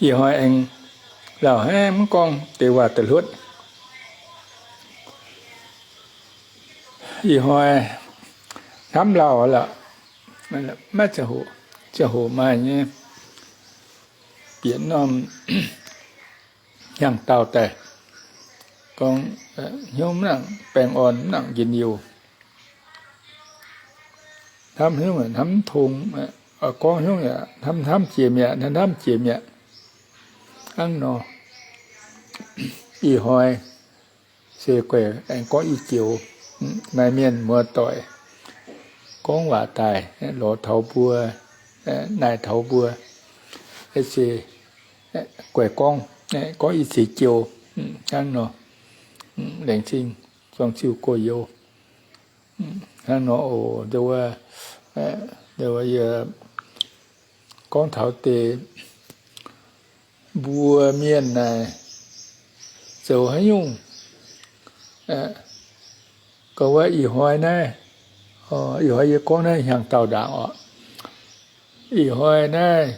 Ih hnoi aengx lauh hnangv mv gorngv deix waac da'hluotv. Ih hnoi hnamv lauh lorqc, maiv ziangh hoc, ziangh hoc maaih nyei, bieqc norm hnyangx-daauh daaih gorngv, hnyouv mv nangc baengh orn, mv nangc njien-youh. Hnamv hnyouv hnamv mv tong, gorngv hnyouv yaac hnamv, hnamv jiex mi'aqv, hnamv jiex mi'aqv. Hnangv nor, ih hnoi se guei aengx gorngv i joux, maaih mienh muoz-doic gorngv waac daaih, lorz taux mbuo, naaic taux mbuo, se guei gorngv, gorngv i ziex joux hnangv nor. Laengz zingh zuangx ziuh gorx-youz. Hnangv nor oc, gorngv taux deix mbuo mienh naaic zoux haaix nyungc, gorngv wuov ih hnoi naaiv, ih hnoi yie gorngv naaiv hnyangx-daauh ndaangc oc. Ih hnoi naaiv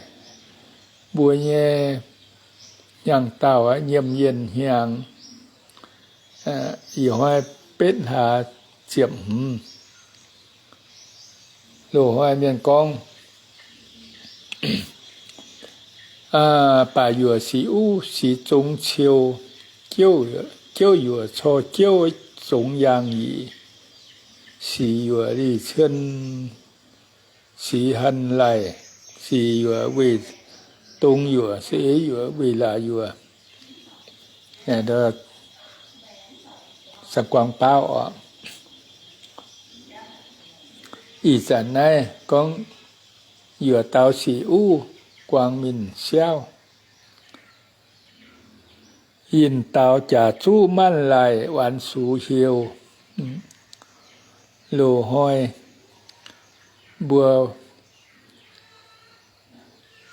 mbuo nyei hnyangx-daauh aqv, nyiemc yienh hnyangx, ih hnoi betv hlaax ziepc hmz. Loz-hnoi mienh gorngv, baac yuoqc sic uv sic zongx ciou, jiouv yuoqc cor jiouv zongx yaangh yic, sic yuoqc lih cion sic han laic, sic yuoqc weih dong yuoqc, sic yuoqc weih laac yuoqc. Sang-guang baauv oc. Ih zanc naaiv gorngv yuoqc daux sic uv guangc mingh siauv. Yinh daux jaax zuqv maanv laic waanx sux hieu. Loz-hnoi mbuo,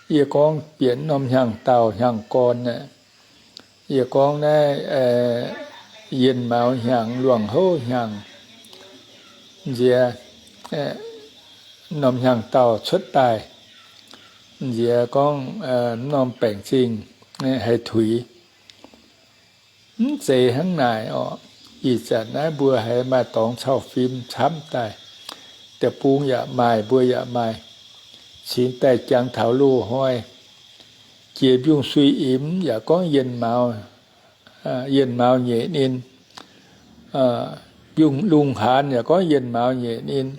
yie gorngv bieqc norm hnyangx-daauh hnyangx-gorn aeqv, yie gorngv naaiv yienh mauz hnyangx, luangh houv hnyangx, nziex norm hnyangx-daauh cuotv daaih, nziex gorngv norm baengc zingh haih tuix. Mv zeiz hnangv naaic oc. Ih zanc naaiv mbuo haiz maaih dorngx cau fim camv daaih, deic-bung yaac maaih, mbuo yaac maaih. Cingx daaih jangx taux loz-hnoi, jiex mbiungc-suiv imx yaac gorngv yienh mauz, yienh mauz nyeic ninh, mbiungc-lungh haanz yaac gorngv yienh mauz nyeic ninh.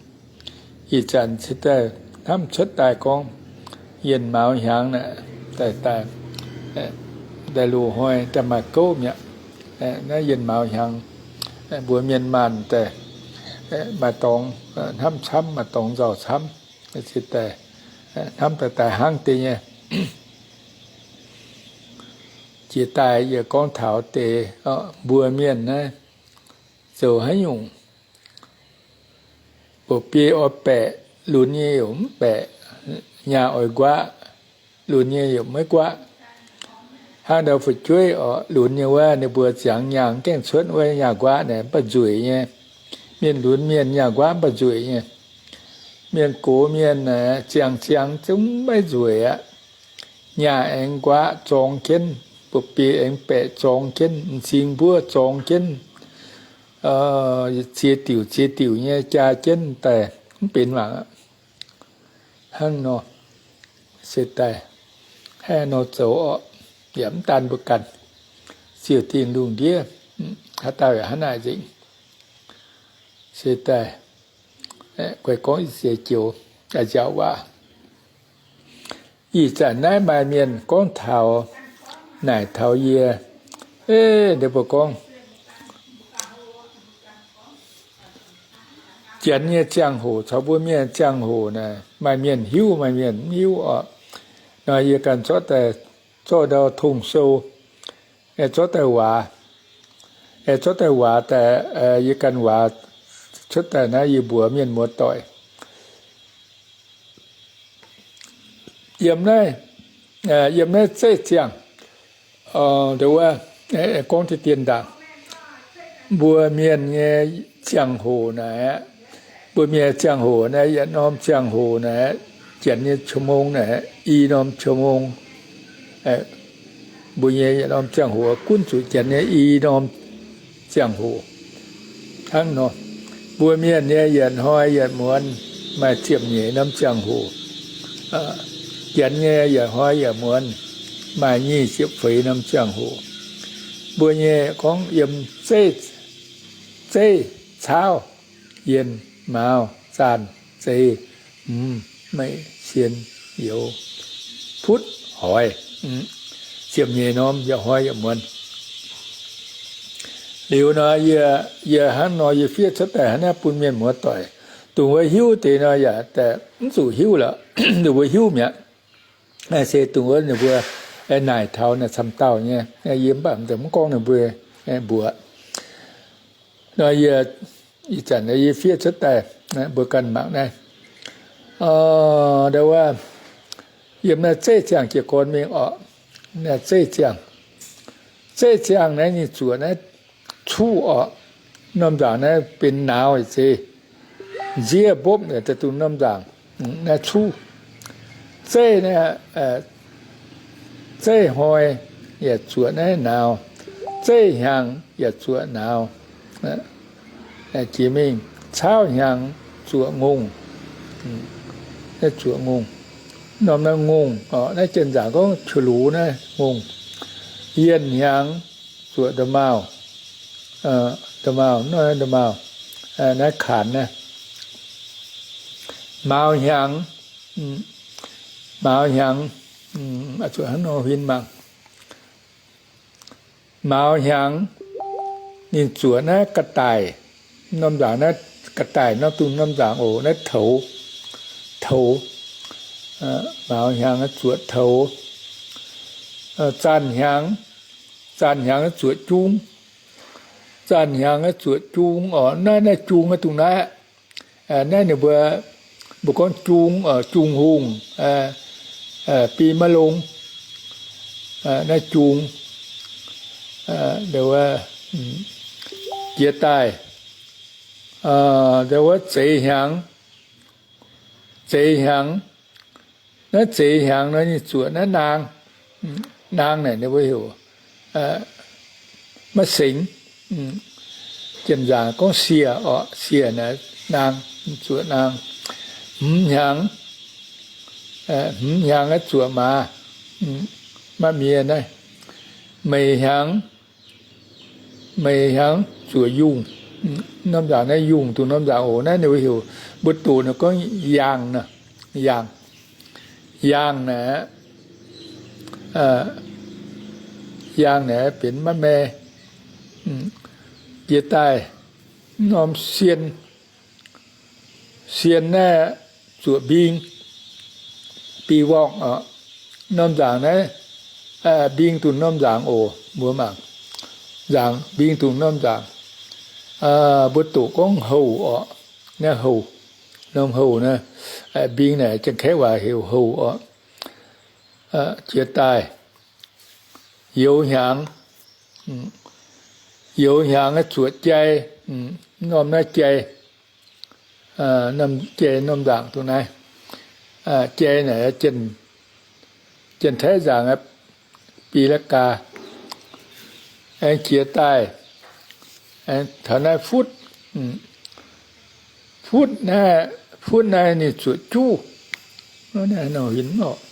Ih zanc cingx daaih hnamv cuotv daaih gorngv yienh mauz hnyangx naaic, daaih, daaih, daaih loz-hnoi daaih maaih gouv mi'aqv. Naaiv yienh mauz hnyangx, mbuo mienh maanh daaih maaih dorngx hnamv camv, maaih dorngx nzauh camv. Cingx daaih hnamv daaih daaih hnangv deix nyei. Jiex daaih yie gorngv taux deix mbuo mienh naaiv zoux haaix nyungc, mba'biei oix baeqc, lunx nyei yaac mv baeqc, nyaah oix nquaqv, lunx nyei yaac maiv nquaqv. Hnangv ndau fu'jueiv oc, lunx nyei wuov ninh mbuo ziangx nyaah mv gaengh cuotv wuov, nyaah nquaqv naaic mv baac nzueic nyei. Mienh lunx mienh, nyaah nquaqv mv baac nzueic nyei. Mienh gox mienh naaic ziangh ziangx zungv maiv nzueic aqv. Nyaah aengx nquaqv zorngx jienv, mba'biei aengx baeqc zorngx jienv, m'zing mbuov zorngx jienv, ziex diuc ziex diuc nyei jaa jienv daaih mv benx mangc aqv. Hnangv nor se daaih haaix nor zoux oc. Yaac mv daan mbuo ganh, ziouc dingh lungh ndiev haaix dauh yaac hnangv naaic nzengc. Se daaih guei gorngv i ziex joux nziaauc waac. Ih zanc naaiv maaih mienh gorngv taux, naaic taux yie, e, ninh mbuo gorngv, Janx nyei ziangh hoc caux mbuo mienh ziangh hoc naaic, maaih mienh hiuv, maaih mienh mv hiuv oc. Nor yie ganh zorqv daaih, zorqv ndau tong sou, zorqv daaih waac, zorqv daaih waac daaih, yie ganh waac cuotv daaih naaiv yie mbuox mienh muoz-doic. Yiem naaiv, yiem naaiv zeiv ziangh, gorngv deix dien ndaangc, mbuo mienh nyei ziangh hoc naaic, mbuo mienh ziangh hoc naaiv, yietc norm ziangh hoc naaic, janx nyei ชั่วโมง naaic, i norm ชั่วโมง, Mbuo nyei yietc norm ziangh hoc gunv zuqc janx nyei i norm ziangh hoc. Hnangv nor, mbuo mienh nyei yietc hnoi yietc muonz maaih ziepc nyeic norm ziangh hoc. Janx nyei yietc hnoi yietc muonz maaih nyic ziepc feix norm ziangh hoc. Mbuo nyei gorngv yiem zeiv, zeiv, caauv, yienh, mauz, zaanh, zeix, hmz, meic, cien, youz, putv, hoix, ziepc nyeic norm yietc hnoi yietc muonz. Liuz nor, yie, yie hnangv nor yie fiev cuotv daaih hnangv naaiv bun mienh muoz-doic, dongh wuov hiuv deix nor yaac mv zuqc hiuv lorqc, dongh wuov hiuv mi'aqv. Se dongh wuov ninh mbuo naaic taux naaic camv dauh nyei, yie mv baac mv gorngv ninh mbuo mbuoqc. Nor yie, ih zanc yie fiev cuotv daaih, mbuo ganh mangc naaiv. Ndau wuov, yiem naaiv zeiv ziangh jiez gorn mingh orqc. Naaiv zeiv ziangh, zeiv ziangh naaiv ninh zuoqc naaiv cuv orqc. Norm nzaangc naaiv benx nauz zeiz, nziev mbopv daaih dongh norm nzaangc, naaiv cuv. Zeiv naaiv, zeiv hnoi yaac zuoqc naaiv nauz, zeiv hnyangx yaac zuoqc nauz. Jiex mingh caauv hnyangx zuoqc ngongh, zuoqc ngongh. Norm naaiv ngongh, naaiv janx-nzaangc gorngv qiu lux naaiv ngongh. Yienh hnyangx zuoqc nda'maauh, nda'maauh, naaiv nda'maauh, naaiv kaanx naaiv. Mauz hnyangx, mauz hnyangx, zuqc hnangv nor huin mangc. Mauz hnyangx, ninh zuoqc naaiv ga'daic, norm nzaangc naaiv ga'daic nor dongh norm nzaangc oc, naaiv toux, toux. Mauz hnyangx zuoqc toux. Zaanh hnyangx, zaanh hnyangx zuoqc jung. Zaanh hnyangx zuoqc jung oc, naaiv, naaiv jung dongh naaiv. Naaiv ninh mbuo, mbuo gorngv jung, jung hungh, bi maiv longx. Naaiv jung, jiex daaih, wuov zeix hnyangx, zeix hnyangx. Naaiv zeix hnyangx nor ninh zuoqc naaiv naang, naang naaic ninh mbuo heuc maiv sengx. Janx-nzaangc gorngv siec orqc, siec naaic naang, zuoqc naang. Hmz hnyangx, hmz hnyangx naaiv zuoqc maaz, maiv mienh naaiv. Meic hnyangx, meic hnyangx zuoqc yungh. Norm nzaangc naaiv yungh dongh norm nzaangc oc, naaiv ninh mbuo heuc, mbuo doqc ninh gorngv yaangh nor, yaangh, yaangh naaic, yaangh naaic benx maiv mae. Jiex daaih norm sien, sien naaiv zuoqc mbing, bi work oc. Norm nzaangc naaiv, mbing dongh norm nzaangc oc, mbuo mangc. Nzaangc mbing dongh norm nzaangc. Mbuo doqc gorngv houh orqc, naaiv houh, norm houh naaiv, mbing naaic janx-kaeqv waac heuc houh orqc. Jiex daaih youz hnyangx, youz hnyangx zuoqc jai, norm naaiv jai, norm jai norm nzaangc dongh naaiv. Jai naaic, Janx-Taiv nzaangc, bi la'gaa. Aengx jiex daaih, taux naaiv futv, futv naaiv, futv naaiv ninh zuoqc juv. Naaiv nor huin orqc.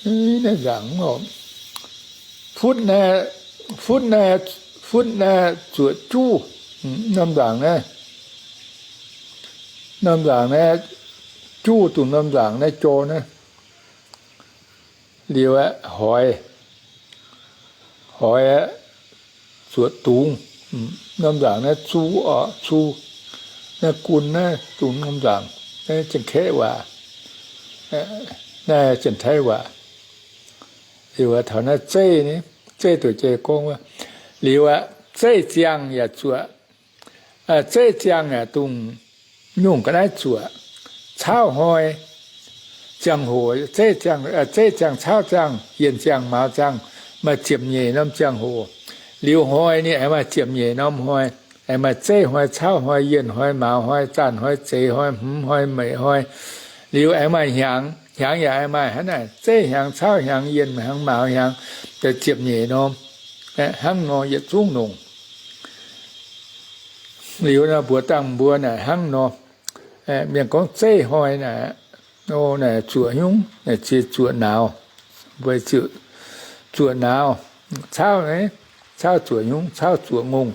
Naaiv nzaangc orqc. Futv naaiv, futv naaiv, futv naaiv zuoqc juv. Norm nzaangc naaiv, norm nzaangc naaiv juv dongh norm nzaangc naaiv jor naaiv. Liuz aeqv, hoix, hoix aeqv, zuoqc dungz. Norm nzaangc naaiv zu orqc, zu. Naaiv gun naaiv dongh norm nzaangc, naaiv Janx-Kaeqv waac, naaiv Janx-Taiv waac. Liuz aeqv, taux naaiv zeiv, zeiv doqc jai gorngv wuov. Liuz aeqv, zeiv ziangh yaac zuoqc. Zeiv ziangh yaac dongh nyungc ga'naaiv zuoqc. Caauv hnoi, ziangh hoc, zeiv ziangh, caauv ziangh, yienh ziangh, mauz ziangh, maaih ziepc nyeic norm ziangh hoc. Liuz hnoi ninh aengx maaih ziepc nyeic norm hnoi. Aengx maaih zeiv hnoi, caauv hnoi, yienh hnoi, mauz hnoi, zaanh hnoi, zeix hnoi, hmz hnoi, meic hnoi. Liuz aengx maaih hnyangx. Hnyangx yaac maaih hnangv naaic, zeiv hnyangx, caauv hnyangx, yienh hnyangx, mauz hnyangx, ziepc nyeic norm. Hnangv nor yietc zungv longc. Liuz nor mbuox dangh mbuo naaic hnangv nor, mienh gorngv zeiv hnoi naaic, o, naaic zuoqc nyungc, naaic ziouc zuoqc nauz, mbuo ziouc zuoqc nauz, caauv, caauv zuoqc nyungc, caauv zuoqc ngongh,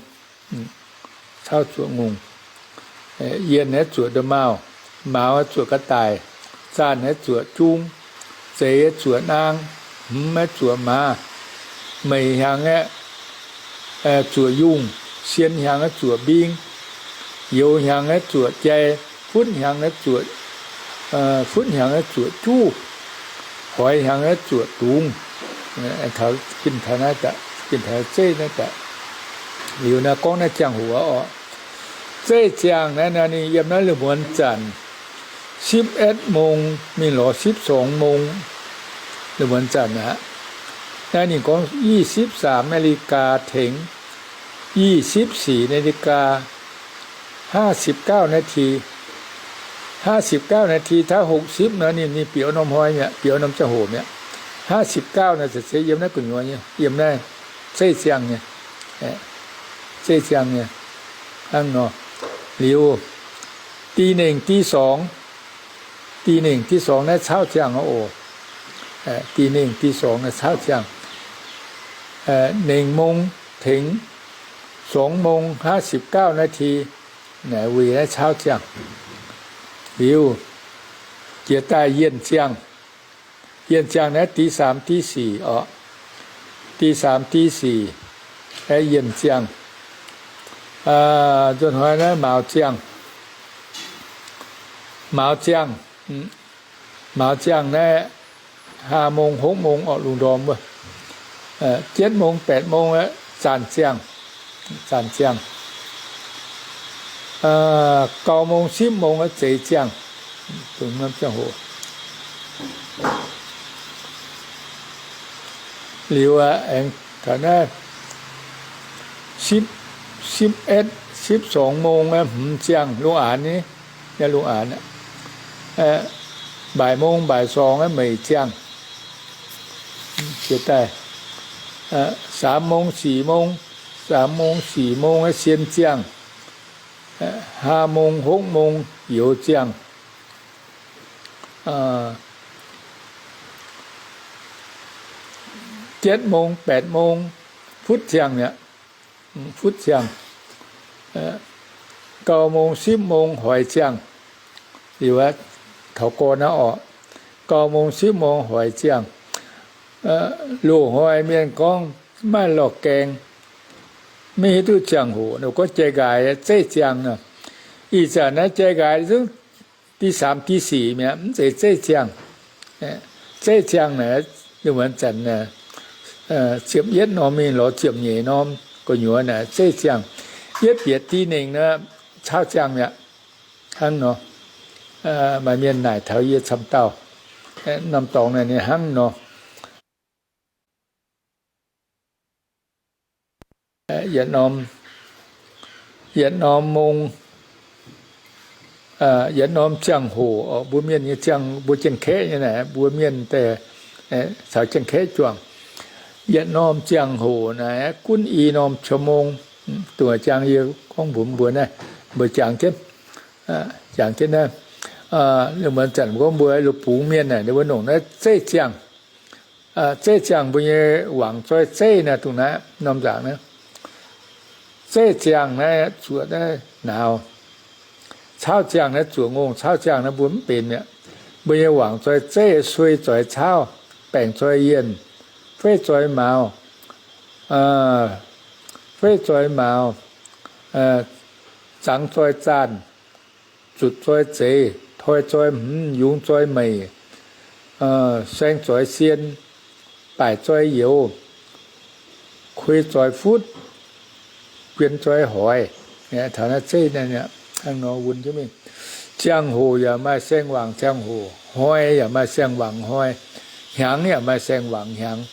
caauv zuoqc ngongh, yienh aeqv zuoqc ndomh maauh, mauz aeqv zuoqc ga'daic, zaanh aeqv zuoqc jung, zeix aeqv zuoqc naang, hmz aeqv zuoqc maaz, meic hnyangx aeqv zuoqc yungh, sien hnyangx aeqv zuoqc mbing, youz hnyangx aeqv zuoqc jai, futv hnyangx aeqv zuoqc, futv hnyangx aeqv zuoqc juv, hoix hnyangx aeqv zuoqc dungz. Taux, ginh taux naaiv daaih, ginh taux zeiv naaiv daaih. Liuz naaiv gorngv naaiv ziangh hoc oc. Zeiv ziangh naaiv, naaiv ninh yiem naaiv lungh muonz zanc, sipv etv mong mingh lorz sipv song mong, lungh muonz zanc aqv. Naaiv ninh gorngv ยี่สิบสามนาฬิกา tengx ยี่สิบสี่นาฬิกา ห้าสิบเก้านาที ห้าสิบเก้านาที taux หกสิบ nor ninh, ninh bieqc norm hnoi mi'aqv, bieqc norm ziangh hoc mi'aqv. ห้าสิบเก้า naaiv se yiem naaiv gu'nyuoz nyei, yiem naaiv zeiv ziangh nyei, zeiv ziangh nyei. Hnangv nor, liuz, ตีหนึ่ง ตีสอง, ตีหนึ่ง ตีสอง naaiv caauv ziangh oc. ตีหนึ่ง ตีสอง naaiv caauv ziangh. หนึ่งโมง tengx สองโมง ห้าสิบเก้านาที naaiv wuic naaiv caauv ziangh. Liuz, jiex daaih yienh ziangh. Yienh ziangh naaiv ตีสาม ตีสี่ oc. ตีสาม ตีสี่ naaiv yienh ziangh. Nzuonx hnoi naaiv mauz ziangh. Mauz ziangh, mauz ziangh naaiv ห้าโมง หกโมง oc, lungh ndorm wuov. เจ็ดโมง แปดโมง zaanh ziangh, zaanh ziangh. เก้าโมง สิบโมง zeix ziangh. Dongh norm ziangh hoc. Liuz aengx taux naaiv สิบเอ็ด สิบสองโมง hmz ziangh, lungh aanx nyei, lungh aanx. บ่ายโมง บ่ายสอง meic ziangh. Jiex daaih สามโมง สี่โมง, สามโมง สี่โมง sien ziangh. ห้าโมง หกโมง youz ziangh. เจ็ดโมง แปดโมง futv ziangh mi'aqv, futv ziangh. เก้าโมง สิบโมง hoix ziangh. Liuz aeqv, taux gorn naaiv oc, เก้าโมง สิบโมง hoix ziangh. Loz-hnoi mienh gorngv maaih lorh gaeng, maiv hiuv duqv ziangh hoc, ninh gorngv jai nqaaix zeiv ziangh nor. Ih zanc naaiv jai nqaaix zungv ตีสาม ตีสี่ mi'aqv, mv zeiz zeiv ziangh. Zeiv ziangh naaic, lungh muonz zanc ziepc yietv norm mingh lorz ziepc nyeic norm gu'nyuoz naaic zeiv ziangh. Yietv bieqc ตีหนึ่ง nor, caauv ziangh mi'aqv. Hnangv nor, maaih mienh naaic taux yie camv dauh, norm dorngx naaic ninh hnangv nor. Yietc norm, yietc norm mong, yietc norm ziangh hoc, mbuo mienh nyei ziangh, mbuo Janx-Kaeqv nyei naaic, mbuo mienh daaih caux Janx-Kaeqv juangc. Yietc norm ziangh hoc naaic gunv i norm ชั่วโมง. Dongh jangx yie gorngv mbuox mbuo naaiv, mbuo jangx jienv, jangx jienv naaiv. Lungh muonz zanc gorngv mbuo lungh bungx mienh naaic, ninh mbuo longc naaiv zeiv ziangh. Zeiv ziangh mbuo nyei wangc zoi zeiv naaiv dongh naaiv norm nzaangc naaiv. Zeiv ziangh naaiv zuoqc naaiv nauz. Caauv ziangh naaiv zuoqc ngongh, caauv ziangh naaiv mbuo mv benx mi'aqv. Mbuo nyei wangc zoi zeiv, suei zoi caauv, baengc zoi yienh, feiv zoi mauz, feiv zoi mauz, zangx zoi zaanh, zutc zoi zeix, toi zoi hmz, yungz zoi meic, saeng zoi sien, baaic zoi youz, kuei zoi futv, guien zoi hoix. Taux naaiv zeiv hnangv nor wun jienv mingh. Ziangh hoc yaac maaih saeng wangc ziangh hoc, hnoi yaac maaih saeng wangc hnoi, hnyangx yaac maaih saeng wangc hnyangx,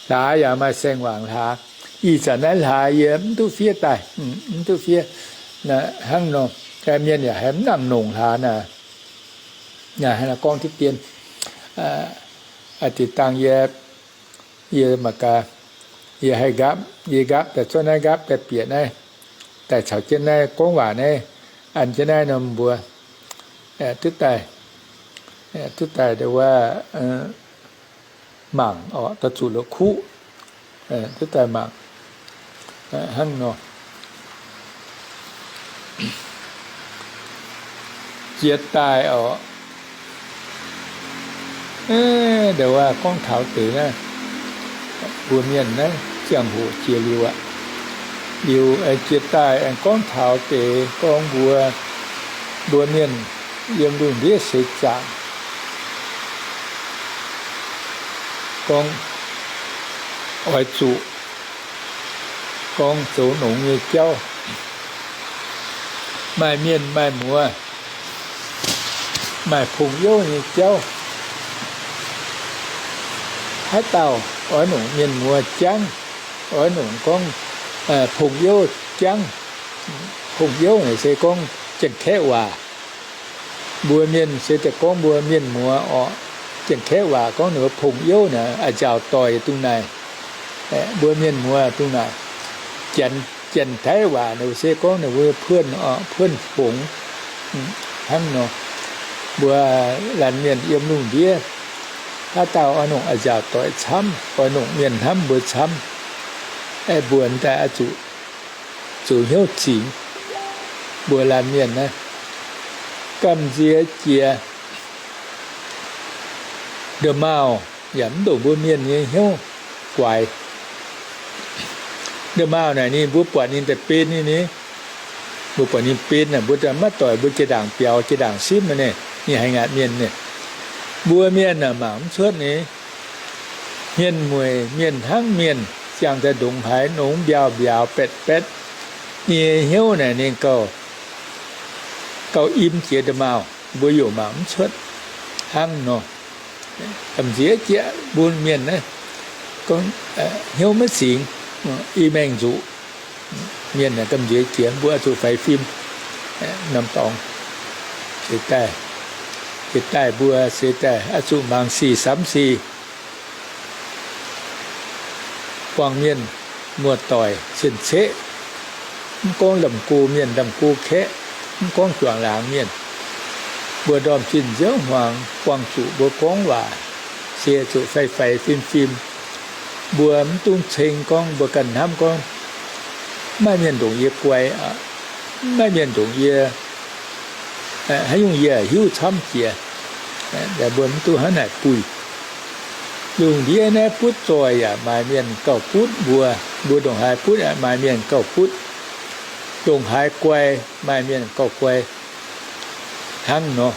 hlaax yaac maaih saeng wangc hlaax. Ih zanc naaiv hlaax yie mv duqv fiev daaih, mv duqv fiev. Hnangv nor, mienh yaac haiz mv nangc longc hlaax naaic. Gorngv diqv dien, Aa, deix dangh yie, yie mangc gaax, yie haih nqaapv, yie nqaapv daaih cuotv naaiv, nqaapv daaih bieqc naaiv, daaih caux jienv naaiv gorngv waac naaiv, an jienv naaiv norm mbuo duqv daaih, duqv daaih wuov, mangc oc, daaih zuqc la'kuqv, duqv daaih mangc hnangv nor. Jiex daaih oc, nda'wuov gorngv taux deix naaiv, mbuo mienh naaiv ziangh hoc jiex liuz aqv. Liuz jiex daaih aengx gorngv taux deix gorngv mbuo, mbuo mienh yiem lungh ndiev seix zaangc gorngv oix zuqc gorngv zoux nongx nyei jauv, maaih mienh maaih muoz, maaih pong-youv nyei jauv. Haaix dauh oix nongc mienh muoz jangv, oix nongc gorngv pong-youv jangv, pong-youv naaic se gorngv Janx-Kaeqv waac. Mbuo mienh se daaih gorngv mbuo mienh muoz oc. Janx-Kaeqv waac gorngv ninh mbuo pong-youv naaic, a'nziaauc doic dongh naaic. Mbuo mienh muoz dongh naaic. Janx-Taiv waac ninh mbuo se gorngv ninh mbuo puonh oc, puonh fongx. Hnangv nor, mbuo laanh mienh yiem lungh ndiev, haaix dauh oix nongc a'nziaauc doic camv, oix nongc mienh hnamv mbuo camv, mbuo daaih oix zuqc zoux hnyouv zingx. Mbuo laanh mienh naaiv gamh nziex jiex, nda'maauh yaac mv ndongc mbuo mienh nyei hnyouv guaix. Nda'maauh naaic ninh mbuo buatc ninh daaih ben ninh, mbuo buatc ninh ben naaic, mbuo maiv doic, mbuo jiex ndaangc biaux jiex ndaangc simv naaic, ninh haiz ngaatc mienh naaic. Mbuo mienh naaic mangc mv cuotv ni. Hmien mueic mienh hnangv mienh, ziangh daaih ndongc haaix nongx mbiaauh mbiaaux baetv baetv, ninh nyei hnyouv naaic ninh gauh, gauh im jiex nda'maauh, mbuo yaac mangc mv cuotv hnangv nor. Gamh nziex jiex mbuo mienh naaiv, gorngv hnyouv maiv zingx, i maengh nzuqc. Mienh naaic gamh nziex jiex, mbuo oix zuqc faix fim norm dorngx. Jiex daaih, jiex daaih mbuo se daaih oix zuqc mangc sic samx sic, buangh mienh muoz-doic cien-ceqv, mv gorngv lamh go mienh, lamh go kaeqv, mv gorngv juangc laangz mienh, mbuo ndorm zinh nziouv hmuangx buangh zuqc mbuo gorngv waac se zuqc faix-faix fim-fim. Mbuo mv dungx ceng gorngv mbuo ganh hnamv gorngv, mv maaih mienh ndongc yie guai, mv maaih mienh ndongc yie, haaix nyungc yie hiuv camv jiex. Mbuo mv dungx hnangv naaic buih. Lungh ndiev naaiv butv zoih yaac maaih mienh gauh butv mbuo, mbuo ndongc haaix butv yaac maaih mienh gauh butv, ndongc haaix guai maaih mienh gauh guai. Hnangv nor,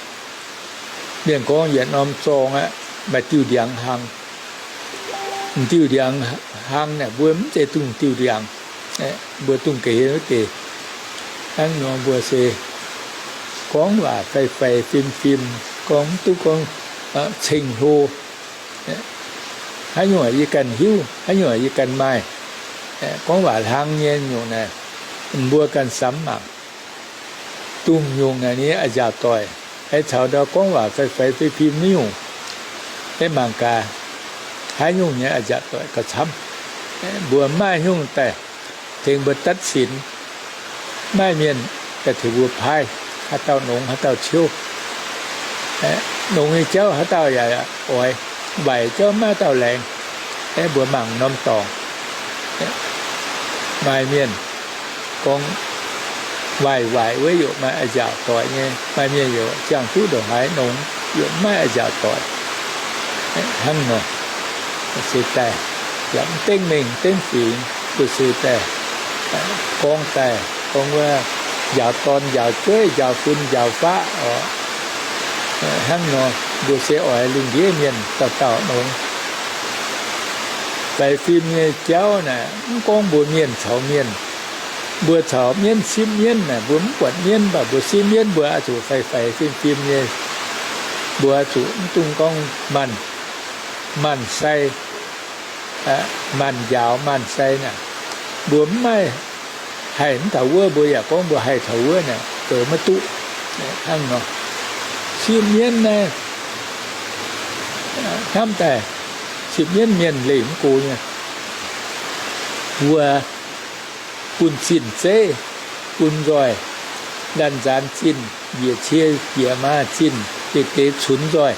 mienh gorngv yietc norm zorng aqv, maaih diuh ndiangx hlang. M'diuh ndiangx hlang naaic mbuo mv zeiz dungh diuh ndiangx, mbuo dungh ga'hlen wuov deix. Hnangv nor mbuo se gorngv waac faix-faix fim-fim, gorngv mv duqv gorngv ceng hlo. Haaix nyungc yie ganh hiuv, haaix nyungc yie ganh maaih. Gorngv waac hlang nyei nyungc naaic, mbuo ganh samx mangc. Dongh nyungc naaic ninh a'nziaauc doic, haaix caux ndau gorngv waac faix-faix fim-fim nyungc, maiv mangc gaax, haaix nyungc nyei a'nziaauc doic gauh camv. Mbuo maaih nyungc daaih tengx mbuo ตัดสิน, maaih mienh daaih tengx mbuo paaiv, haaix dauh nongx haaix dauh ciouv. Nongx nyei jauv haaix dauh yaac oix, waaic jauv maiv dauh laengz. Aeqv, mbuo mangc norm dorngx, maaih mienh gorngv waaic waaic wuov yaac maaih a'nziaauc doic nyei, maaih mienh yaac ziangh duqv ndongc haaix nongx yaac maiv a'nziaauc doic. Hnangv nor, se daaih yaac mv dengv mengh dengv fingx, mbuo se daaih gorngv daaih gorngv wuov njaaux dorn njaaux jueiv njaaux fun njaaux faqv oc. Hnangv nor, mbuo se oix lungh ndiev mienh dauh dauh nongx. Faix fim nyei jauv naaic, mv gorngv mbuo mienh caux mienh, mbuo caux mienv sipv mienv naaic, mbuo mv buatc mienv mv baac mbuo sipv mienv, mbuo oix zuqc faix-faix fim-fim nyei. Mbuo oix zuqc mv dungx gorngv maanh, maanh sai, maanh njaaux maanh sai naaic, mbuo mv maaih haih mv taux wuov, mbuo yaac gorngv mbuo haih taux wuov naaic, zoux maiv duqv. Hnangv nor, sipv mienv naaiv, Hnamv daaih, sipv mienv mienh leih mv go nyei, mbuo bun zinh zeiv, bun nzoih, laanh nzaanx zinh, njiec cie njiec maa zinh, deix deix cunx nzoih,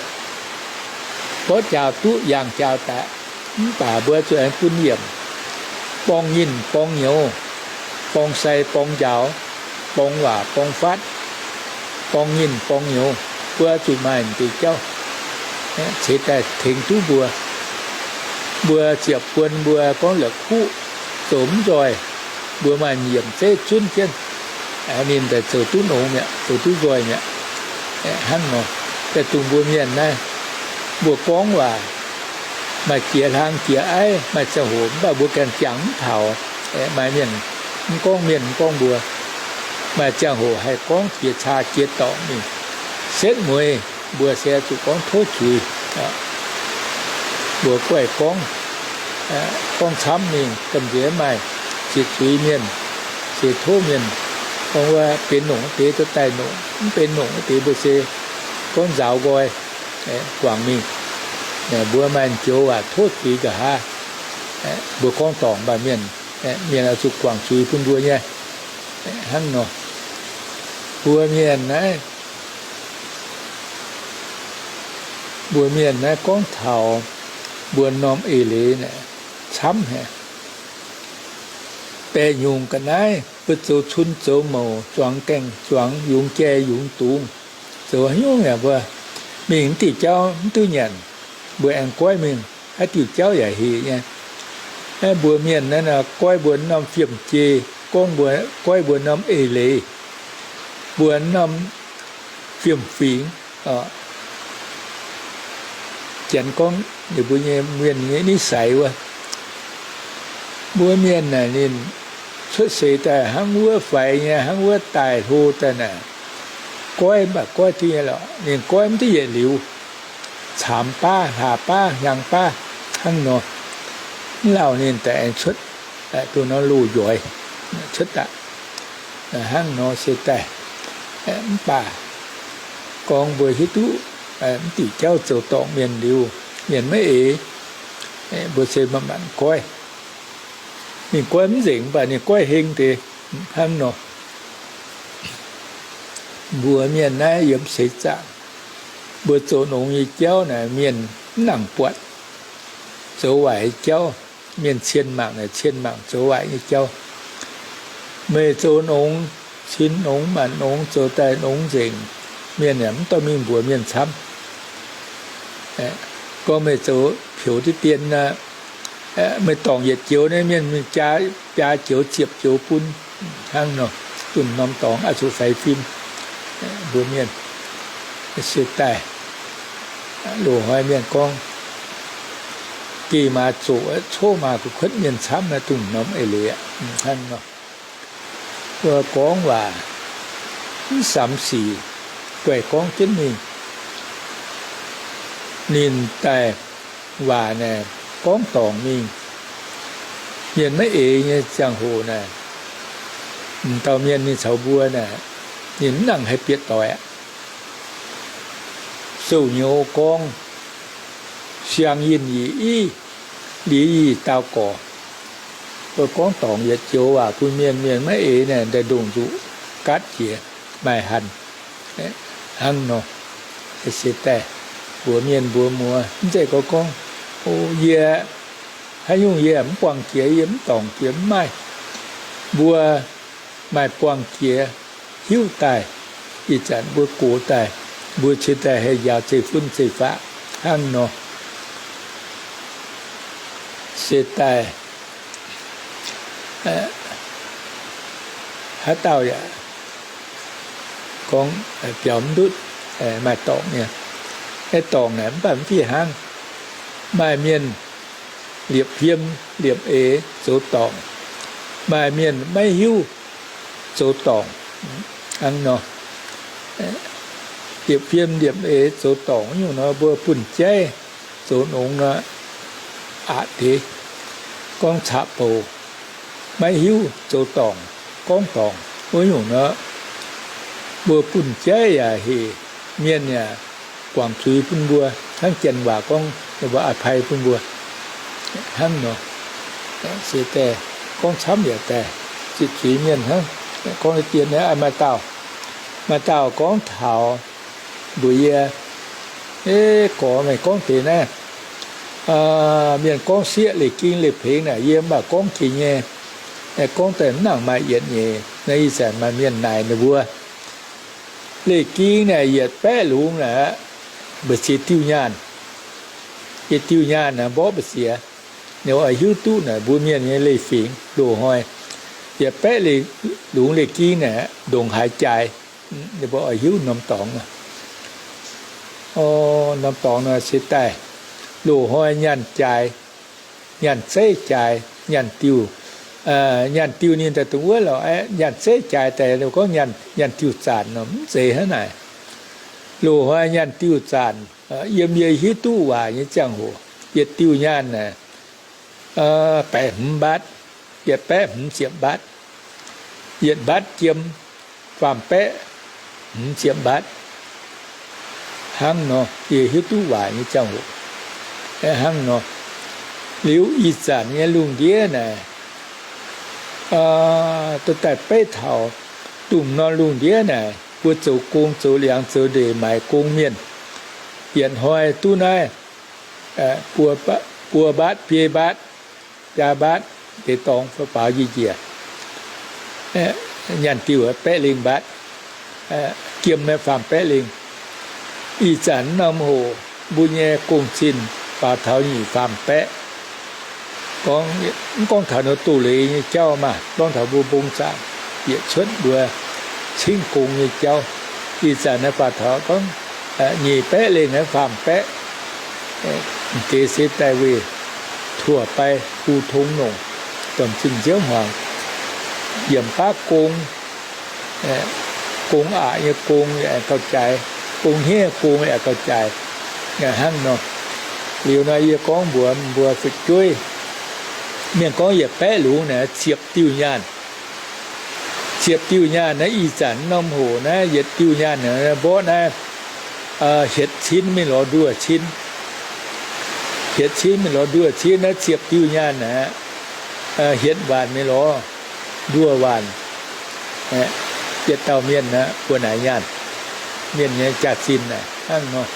mborqv jaaux duqv, yangh jaaux daaih, mv baac mbuo zuqc aengx bun yiemc, borngz nyinh borngz nyouz, borngz sai borngz njaaux, borngz waac borngz fatv, borngz nyinh borngz nyouz, mbuo zuqc maaih deix jauv ceix daaih tengx duqv mbuo. Mbuo ziepc buon mbuo gorngv la'kuqv zoux mv nzoih, mbuo maaih yiemc zeiv zunv jienv, ninh daaih zoux duqv nongx mi'aqv, zoux duqv nzoih mi'aqv. Hnangv nor, daaih dongh mbuo mienh naaiv, mbuo gorngv waac maaih jiex hlang jiex aiv, maaih ziangh hoc mv baac mbuo ganh jangx mv taux. Maaih mienh mv gorngv mienh mv gorngv mbuo, maaih ziangh hoc haih gorngv jiex caa jiex dorngc mingh, setv mueiz mbuo se zuqc gorngv tov zuiz. Mbuo guaih gorngv, gorngv camv mingh gamh nziex maaih jiex zuiz mienh, se tov mienh gorngv wuov benx nongc deix dorh daaih nongc, mv benx nongc deix mbuo se gorngv nzaaux nqoi, guangc mingh. Mbuo maaih joux waac tov zuiz nqa'haav, mbuo gorngv dorngc mv baac mienh, mienh oix zuqc guangc zuiz bun mbuo nyei. Hnangv nor, mbuo mienh naaiv, mbuo mienh naaiv gorngv taux mbuo norm eix leiz naaic camv haic. Baeqc nyungc ga'naaiv mbuo zoux cun zoux mouc, zuangx gaengh zuangx, yungz jai yungz dungz, zoux haaix nyungc yaac mbuo mingh mv diuh jauv mv duqv nyanc, mbuo aengx goiv mingh, haaix diuh jauv yaac hec nyei. Naaiv mbuo mienh naaiv nor, goiv mbuo norm fiem-jei, gorngv mbuo, goiv mbuo norm eix leiz, mbuo norm fiem-fingx, janx gorngv ninh mbuo nyei mienh nyei nitc saix wuov. Mbuo mienh naaic ninh cuotv seix daaih hnangv wuov faix nyei, hnangv wuov daaih hlo daaih naaic, goiv mv baac goiv duqv nyei lorqc. Ninh goiv mv duqv yietc liuz, caamx baav, hlaax baav, hnyangx baav hnangv nor, mv lauh ninh daaih aengx cuotv duqv norm loz-njoix cuotv daaih hnangv nor se daaih. Mv baac gorngv mbuo hiuv duqv mv diuc jauv zoux dorngc mienh liuz, mienh maiv eix, mbuo se manc-manc goiv. Ninh goiv mv nzengc, mv baac ninh goiv heng deix hnangv nor. Mbuo mienh naaiv yiem seix zaangc, mbuo zoux nongx nyei jauv naaic mienh mv nangc buatc. Zoux waaic nyei jauv, mienh cien mangc naaic cien mangc zoux waaic nyei jauv. Meih zoux nongx, cin nongx, maanc nongx, zoux daaih nongx nzengc, mienh yaac mv dorh mingh mbuox mienh camv. Gorngv meih zoux peux diqv dien aqv, meih dorngc yietc joux naaiv, mienh mingh jaa, biaa joux ziepc joux bun hnangv nor, dunh norm dorngx oix zuqc faix fim. Mbuo mienh se daaih loz-hnoi mienh gorngv, geh maaz zoqc, coqv maaz gu'kuotv mienh camv naaiv, dunh norm eix leiz aqv hnangv nor. Mbuo gorngv waac mv samx sic, guaih gorngv jienv mingh. Ninh daaih waac naaic gorngv dorngc mingh, mienh maiv eix nyei ziangh hoc naaic, m'dauh mienh ninh caux mbuo naaic, ninh mv nangc haih bieqc doic aqv. Sou-nyouz gorngv, siang yinh yic iv, liz yinh daauh gorc. Mbuo gorngv dorngc yietc joux waac bun mienh, mienh maiv eix naaic, daaih ndongc nzuqc gaatv jiex maaih hanc hnangv nor. Se daaih mbuox mienh mbuox muoz, mv zeiz gorngv gorngv, o, yie haaix nyungc yie mv buangh jiex, yie mv dorngc jiex, mv maaih. Mbuo maaih buangh jiex hiuv daaih, ih zanc mbuo gox daaih, mbuo cingx daaih haih njaaux zeiv-fun zeiv-faqv hnangv nor. Se daaih haaix dauh yaac gorngv biaux mv ndutv, maaih dorngc nyei. Naaiv dorngc naaic mv baac mv fih hnangv. Maaih mienh liepc fiem liepc eix zoux dorngc, maaih mienh maiv hiuv zoux dorngc hnangv nor. Liepc fiem liepc eix zoux dorngc nyungc nor, mbuo bunh jaiv zoux nongx nor, aqc deix gorngv caqv-bouc, maiv hiuv zoux dorngc, gorngv dorngc wuov nyungc nor, mbuo bunh jaiv yaac hec, mienh yaac guangc zuiz bun mbuo. hnangv janx waac gorngv, ninh mbuo a'pai bun mbuo hnangv nor. Se daaih gorngv camv yaac daaih zuqc zuiz mienh hnangv. Gorngv dien naaiv maaih dauh, maaih dauh gorngv taux mbuox yie, gorx meih gorngv deix naaiv, mienh gorngv sieqv leiz-ging leiz-pengx naaic, yie mv baac gorngv jiex nyei. Gorngv daaih mv nangc maaih yietc nyeic. Naaiv ih zanc maaih mienh naaic ninh mbuo, leiz-ging naaic yietc baeqv lungz naaic, mbu'ziex diuh nyaanh. Yietc diuh nyaanh naaic mborqv mbu'ziex. Ninh oix hiuv duqv naaic mbuo mienh nyei leiz-fingx loz-hnoi, yietc baeqv lungz leiz-ging naaic ndongc haaix jaaix. Ninh mbuo oix hiuv norm dorngx, norm dorngx nor se daaih loz-hnoi nyaanh jaaix, nyaanh zeiv jaaix, nyaanh diuh, nyaanh diuh ninh daaih dongh wuov lorqc. Nyaanh zeiv jaaix daaih gorngv nyaanh diuh zanc nor, mv zeiz hnangv naaic. Loz-hnoi nyaanh diuh zanc, yiem yie hiuv duqv waac nyei ziangh hoc, yietc diuh nyaanh naaic baeqv hmz mbaatv, yietc baeqv hmz ziepc mbaatv, yietc mbaatv jiem faam-baeqv hmz ziepc mbaatv. Hnangv nor, yie hiuv duqv waac nyei ziangh hoc, hnangv nor. Liuz ih zanc nyei lungh ndiev naaic, dorh daaih beiv taux dongh norm lungh ndiev naaic, mbuo zoux gong zoux liangx zoux ndeic maaiz gong mienh, yietc hnoi duqv naaiv buo mbaatv, biei mbaatv, biaa mbaatv, deix dorngx baaux njiec njiec. Nyaanh diuh baeqv lingh mbaatv, jiem faam-baeqv lingh. Ih zanc norm hoc mbuo nyei gong-zinh baaux taux nyic faam-baeqv. Gorngv, mv gorngv taux ninh doz-leiz nyei jauv maah, gorngv taux mbuo mbong zaangc yietc cuotv mbuo cingv gong nyei jauv. Ih zanc naaiv baaux taux gorngv nyic baeqv lengh naaiv faam-baeqv. Deix se daaih weih tuoc bai hu tong nongc, domh zinh nziouv hmuangx, yiemc baav gong, gong aqc nyei gong aengx gauh jaaix, gong hniev gong aengx gauh jaaix. Hnangv nor, liuz nor yie gorngv mbuox mbuo fu'jueiv, mienh gorngv yietc baeqv lungz naaic ziepc diuh nyaanh. Ziepc diuh nyaanh naaiv ih zanc norm hoc naaiv yietc diuh nyaanh naaiv mborqv naaiv hietc cin mingh lorz nduoh cin. Hietc cin mingh lorz nduoh cin naaiv ziepc diuh nyaanh naaic, hietc waanc mingh lorz nduoh waanc. Yietc dauh mienh aeqv, buo naaic nyaanh, mienh nyei jaax-zinh aeqv, hnangv nor.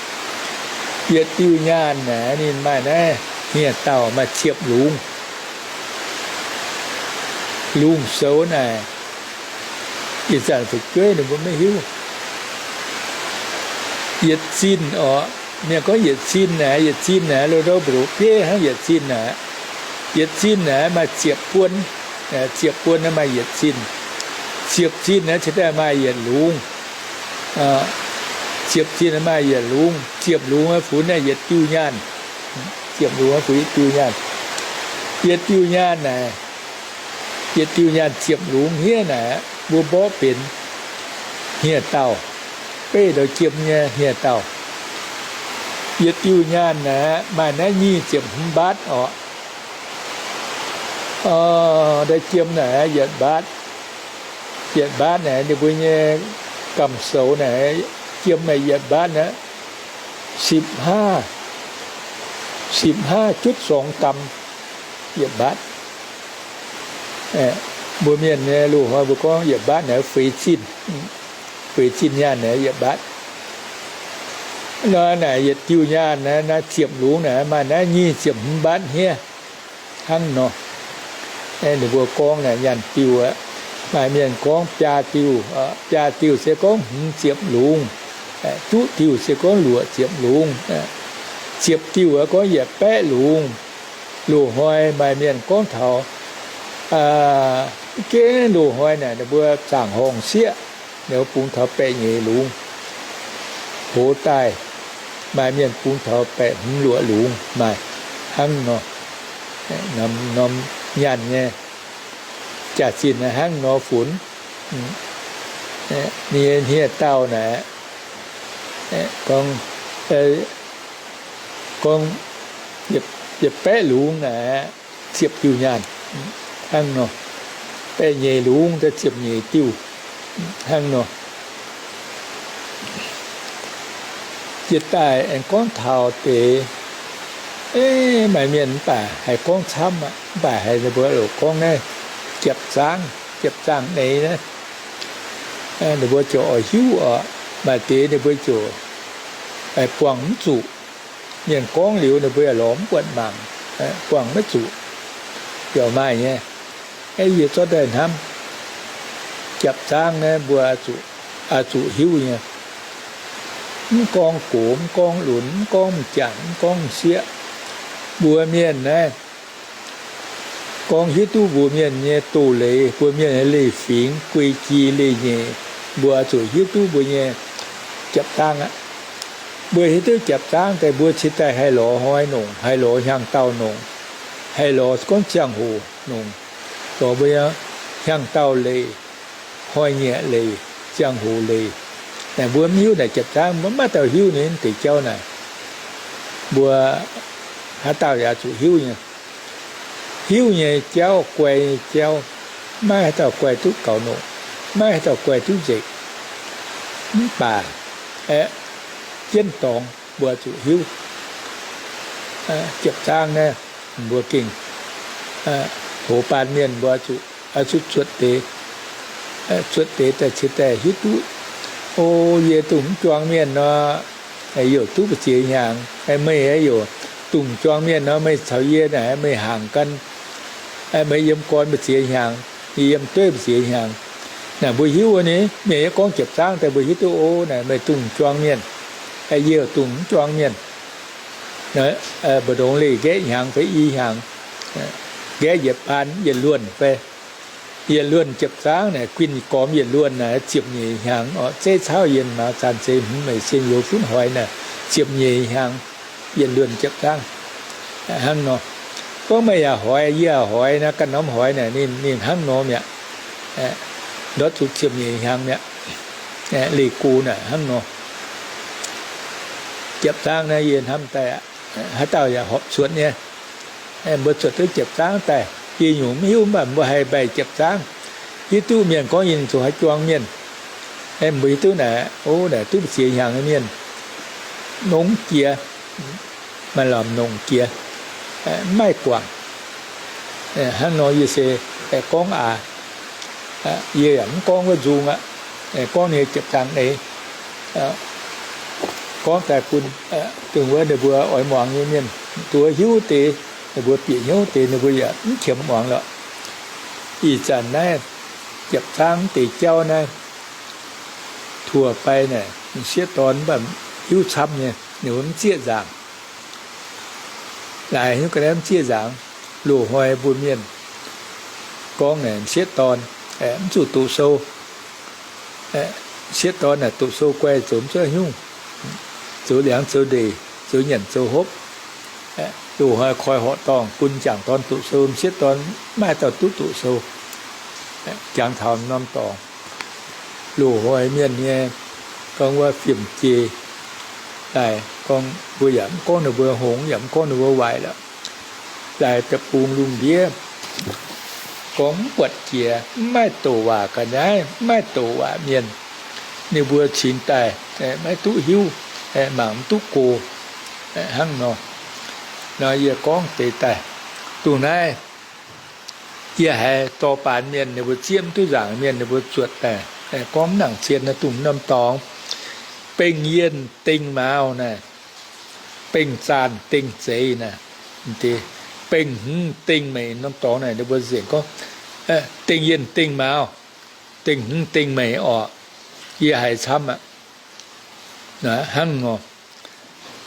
Yietc diuh nyaanh naaic ninh maaih naaiv hniev-daauh maaih ziepc lungz. Lungz soux naaic, ih zanc fu'jueiv ninh mbuo maiv hiuv. Yietc zinh orqc, mienh gorngv yietc zinh naaic, yietc zinh naaic, loz-ndou mbu'ndongx bieiv hnangv yietc zinh naaic. Yietc zinh naaic maaih ziepc buon, ziepc buon naaiv maaih yietc zinh. Ziepc zinh naaiv cingx daaih maaih yietc lungz. Ziepc zinh naaiv maaih yietc lungz, ziepc lungz funx naaiv yietc diuh nyaanh. Ziepc lungz funx yietc diuh nyaanh. Yietc diuh nyaanh naaic, yietc diuh nyaanh ziepc lungz hniev naaic, mbuo mborqv benx hniev-daauh, beiv ndau jiem nyei hniev-daauh. Yietc diuh nyaanh naaic maaih naaiv nyic ziepc hmz mbaatv orqc. Ndau jiem naaic yietc mbaatv, yietc mbaatv naaic ninh mbuo nyei gamh soux naaic, jiem naaic yietc mbaatv naaic, sipv haav, sipv haav jutv sorngx dam, yietc mbaatv. Mbuo mienh nyei loz-hnoi mbuo gorngv yietc mbaatv naaic feix zinh, feix zinh nyaanh naaic yietc mbaatv. Nor naaic yietc diuh nyaanh naaiv, naaiv ziepc lungz naaic maaih naaiv nyic ziepc hmz mbaatv hniev. Hnangv nor, ninh mbuo gorngv naaic nyaanh diuh aqv. Maaih mienh gorngv biaa diuh, biaa diuh se gorngv hmz ziepc lungz, juqv diuh se gorngv luoqc ziepc lungz, ziepc diuh aqv gorngv yietc baeqv lungz. Loz-hnoi maaih mienh gorngv taux, mv gengh loz-hnoi naaic ninh mbuo zaangc horngh sieqv, ninh mbuo bungx taux baeqv nyeic lungz. Hoz daaih maaih mienh bungx taux baeqv hmz luoqc lungz maaih. Hnangv nor, norm nyaanh nyei jaax-zinh hnangv nor funx. Ninh nyei hniev-daauh naaic, gorngv, gorngv yietc baeqv lungz naaic, ziepc diuh nyaanh. Hnangv nor, baeqv nyeic lungz daaih ziepc nyeic diuh. Hnangv nor, Yie daaih aengx gorngv taux deix, maaih mienh mv baac haih gorngv camv aqv, mv baac haiz ninh mbuo loc gorngv naaiv japc zaangv, japc zaangv neix naaiv, ninh mbuo ziouc oix hiuv oc. Maaih deix ninh mbuo ziouc buangh mv zuqc. Mienh gorngv liuz ninh mbuo yaac lorz mv buatc mangc, buangh maiv zuqc. Yaac maaih nyei. Yie zorqv daaih hnamv, japc zaangv naaiv mbuo oix zuqc hiuv nyei. Mv gorngv gox, mv gorngv lunx, mv gorngv m'jangc, mv gorngv m'sieqv, mbuo mienh naaiv gorngv hiuv duqv mbuo mienh nyei doz-leiz, mbuo mienh nyei leiz-fingx, guei-gi leiz-nyeic, mbuo oix zuqc hiuv duqv mbuo nyei japc zaangv aqv. Mbuo hiuv duqv japc zaangv daaih, mbuo cingx daaih haih lorz hnoi nongc, haih lorz hnyangx-daauh nongc, haih lorz gorngv ziangh hoc nongc, lorz mbuo hnyangx-daauh leiz, hnoi-nyieqc leiz, ziangh hoc leiz. Naaic mbuo mv hiuv naaic japc zaangv, maiv dauh hiuv nyei deix jauv naaic. Mbuo haaix dauh yaac zuqc hiuv nyei. Hiuv nyei jauv, guai nyei jauv, maiv haaix dauh guai duqv gaux nongc, maiv haaix dauh guai duqv nzengc. Mv baac aeqv, jienv dorngx mbuo zuqc hiuv. Japc zaangv naaiv mbuo gengh hoz baan mienh mbuo zuqc, zuqc zuotc deix, zuotc deix daaih cingx daaih hiuv duqv, o, yie dongh mv juang mienh nor, youc duqv mbu'ziex hnyangx. Meih aeqv, youc dongh juang mienh nor, meih caux yie naaic meih hangc gan, meih yiem gorn mbu'ziex hnyangx, yie yiem dueiv mbu'ziex hnyangx. Naaic mbuo hiuv wuov nyei, mienh yie gorngv japc zaangv daaih mbuo hiuv duqv, o, naaic meih dongh juang mienh, yie dongh mv juang mienh. Mbu'ndongx leih nqaeqv hnyangx fai i hnyangx, nqaeqv yietc baan yietc luonh fai yietc luonh japc zaangv naaic, guinh gormx yietc luonh naaic ziepc nyeic hnyangx oc. Zeiv caauv yienh maaz zanc zeix hmz meic sien youz funv hoix naaic, ziepc nyeic hnyangx yietc luonh japc zaangv. Hnangv nor, gorngv meih yaac hoix, yie yaac hoix naaic, ganh norm hoix naaic ninh, ninh hnangv nor mi'aqv. Ndortv zuqc ziepc nyeic hnyangx mi'aqv. Leih go naaic hnangv nor. Japc zaangv naaiv yie hnamv daaih aqv, haaix dauh yaac horpc zuotc nyei. Mbuo zuotc duqv japc zaangv daaih, yie nyungc mv hiuv mv baac mbuo haih mbaih japc zaangv. Hiuv duqv mienh gorngv yie zoux haaix juang mienh. Mbuo hiuv duqv naaic, o, naaic duqv mbu'ziex hnyangx nyei mienh, nongx jiex, maaih lamz nongx jiex, mv maaih guangc. Hnangv nor yie se gorngv aax, yie yaac mv gorngv wuov nzung aqv. Gorngv nyei japc zaangv neix, gorngv daaih bun dongh wuov ninh mbuo oix muangx nyei mienh, dongh wuov hiuv deix, ninh mbuo bieqc hnyouv deix, ninh mbuo yaac mv qiemx muangx lorqc. Ih zanc naaiv japc zaangv deix jauv naaiv, tuoc fai naaic m'sieqv dorn mv baac hiuv camv nyei, ninh mbuo mv zieqv nzaangc. Laaix hnyouv ga'naaiv mv zieqv nzaangc, loz-hnoi mbuo mienh gorngv naaic m'sieqv dorn mv zuqc doqc sou. M'sieqv dorn naaic doqc sou guai zoux mv zuqc haaix nyungc, zoux liangx zoux ndeic, zoux nyanc zoux hopv. Loz-hnoi koi horqc dorngh bun m'jangc dorn doqc sou, m'sieqv dorn mv maaih dauh duqv doqc sou. Jangx taux norm dorngx, loz-hnoi mienh nyei gorngv wuov fiem-jei daaih, gorngv mbuo yaac mv gorngv ninh mbuo hngongx, yaac mv gorngv ninh mbuo waaic lorqc. Laaix deic-bung lungh ndiev gorngv mv buatc jiex, mv maaih douc waac ga'naaiv, mv maaih douc waac mienh, ninh mbuo cingx daaih maiv duqv hiuv, mangc mv duqv go. Hnangv nor, nor yie gorngv deix daaih, dongh naaiv yie haiz dorh baanx mienh, ninh mbuo zieqv mv duqv nzaangc mienh, ninh mbuo zuotc daaih gorngv mv nangc zien naaiv, dongh norm dorngx Bengh Yienh Dengh Maaz naaiv, Bengh Zaanh Dengh Zeiz naaiv, Bengh Hmz Dengh Meic norm dorngx naaic, ninh mbuo nzengc gorngv Dengh Yienh Dengh Maaz, Dengh Hmz Dengh Meic orqc. Yie haiz camv aqv. Hnangv nor,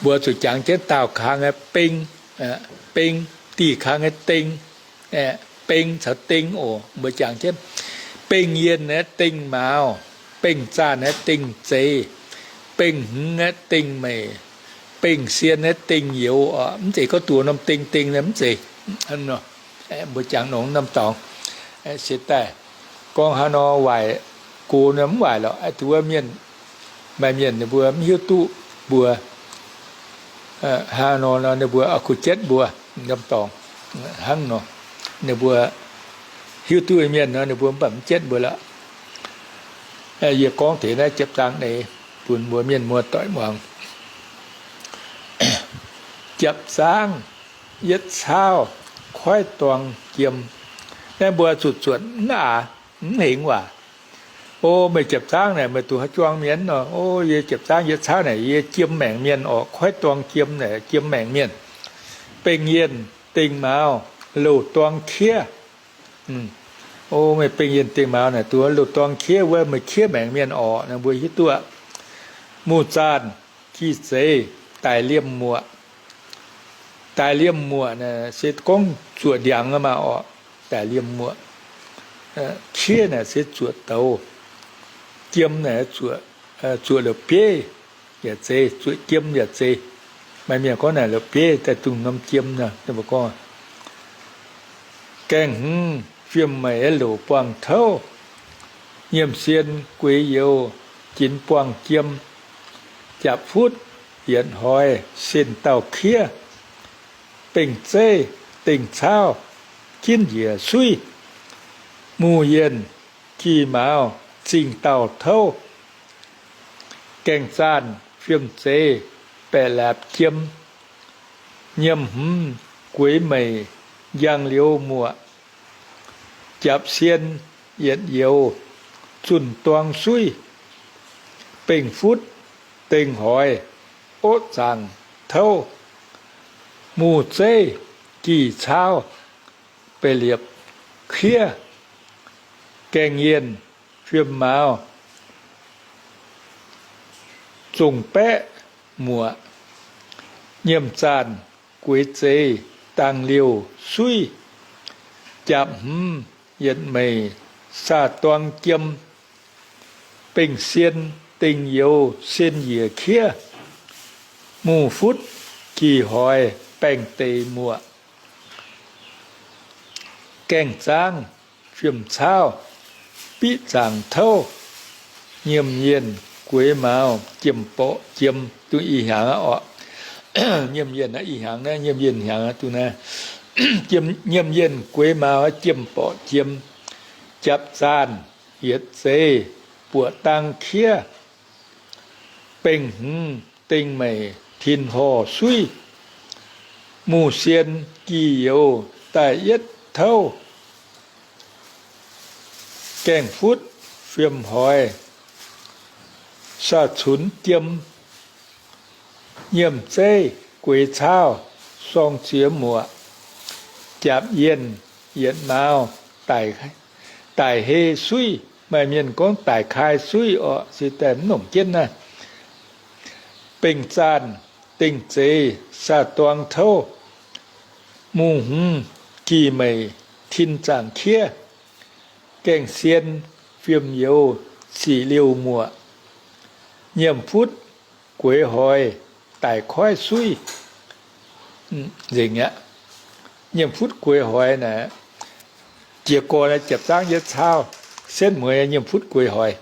mbuo zuqc jangx jienv daauh kang nyei beng, beng, dih kang nyei deng, beng caux deng oc. Mbuo jangx jienv Bengh Yienh aeqv, Dengh Maaz, Bengh Zaanh aeqv, Dengh Zeiz, Bengh Hmz aeqv, Dengh Meic, Bengh Sien aeqv, Dengh Youz oc. Mv zeiz gorngv duqv norm deng deng mv zeiz. Mbuo jangx nongx norm dorngx se daaih gorngv haaix nor waaic, go nor mv waaic lorqc. Duqv wuov mienh, maaih mienh ninh mbuo mv hiuv duqv mbuo, haaix nor nor ninh mbuo oix kuh jienv mbuo norm dorngx. Hnangv nor, ninh mbuo hiuv duqv mienh nor ninh mbuo mv baac mv jienv mbuo lorqc. Yie gorngv deix naaiv japc zaangv neix bun mbuo mienh muoz-doic muangx. Japc zaangv yietc caauv koiv duang jiem. Naaiv mbuo zuqc zuotc mv aax, mv hengx waac. O, meih japc zaangv naaic, meih duqv haaix juang mienh nor? O, yie japc zaangv yietc caauv naaic, yie jiem maengc mienh orqc. Koiv duang jiem naaic, jiem maengc mienh. Bengh yienh dingh mauz, louh duang kiev. O, meih bengh yienh dingh mauz naaic, duqv louh duang kiev wuov, meih kiev maengc mienh orqc, mbuo hiuv duqv. Muz zaanh gih zeiz daic liemh muoqc. Daic liemh muoqc naaic se gorngv zuoqc ndiangx maah orqc, daic liemh muoqc. Kiev naaic se zuoqc douz. Jiem naaic zuoqc, zuoqc la'bieiv yaac zeiz, zuoqc jiem yaac zeiz. Maaih mienh gorngv naaic la'bieiv daaih dungx norm jiem nor, gorngv gaengh hmz fiem meic loc buangh touv, nyiemc sien gueix youz jinx buangh jiem, japc futv yietc hoix sen dauh kiev, bengh zeiv dengh caauv jinv njiec suiv, muz yienh gih mauz zingh dauh touv, gaengh zaanh fiem zeiz baeqc laapc jiem, nyiemc hmz gueix meic njang liuz muoqc, japc sien yietc youz zunh duang suiv, bengh futv dengh hoix otv zaangc touv, muz zeiv gih caauv ba'liepc kiev, gaengh yienh fiem mauz zongh baeqv muoqc, nyiemc zaanh gueix zeiz dangh liouh suiv, japc hmz yietc meic saah-duang jiem, bengh sien dengh youz sen njiec kiev, muz futv gih hoix baengh deix muoqc, gaengh zaangv fiem caauv biqv zaangc touv, nyiemc yienh gueix mauz jiem-borqc jiem. Duqv ih hnyangx aqv orqc. Nyiemc yienh aqv, ih hnyangx naaiv nyiemc yienh hnyangx aqv, duqv naaiv. Nyiemc yienh gueix mauz jiem-borqc jiem, japc zaanh yietc zeiz buoqc dang kiev, bengh hmz dingh meic tin horh suiv, muz sien gih youz daaih yietv touv, gaengh futv fiem hoix saah-cunx jiem, nyiemc zeiv gueix caauv sorng ziex muoqc, japc yienh yietc mauz daic hei suiv. Maaih mienh gorngv daic kai suiv orqc, se daaih mv nongc jienv naaiv. Bengh zaanh dengh zeiz saah-duang touv, muz hmz gih meic tin zaangc kiev, gaengh sien fiem youz sic liouh muoqc, nyiemc futv gueix hoix daic koiv suiv. Nzengc aqv. Nyiemc futv gueix hoix naaic, jiez gorn japc zaangv yietv caauv, setv mueiz nyiemc futv gueix hoix.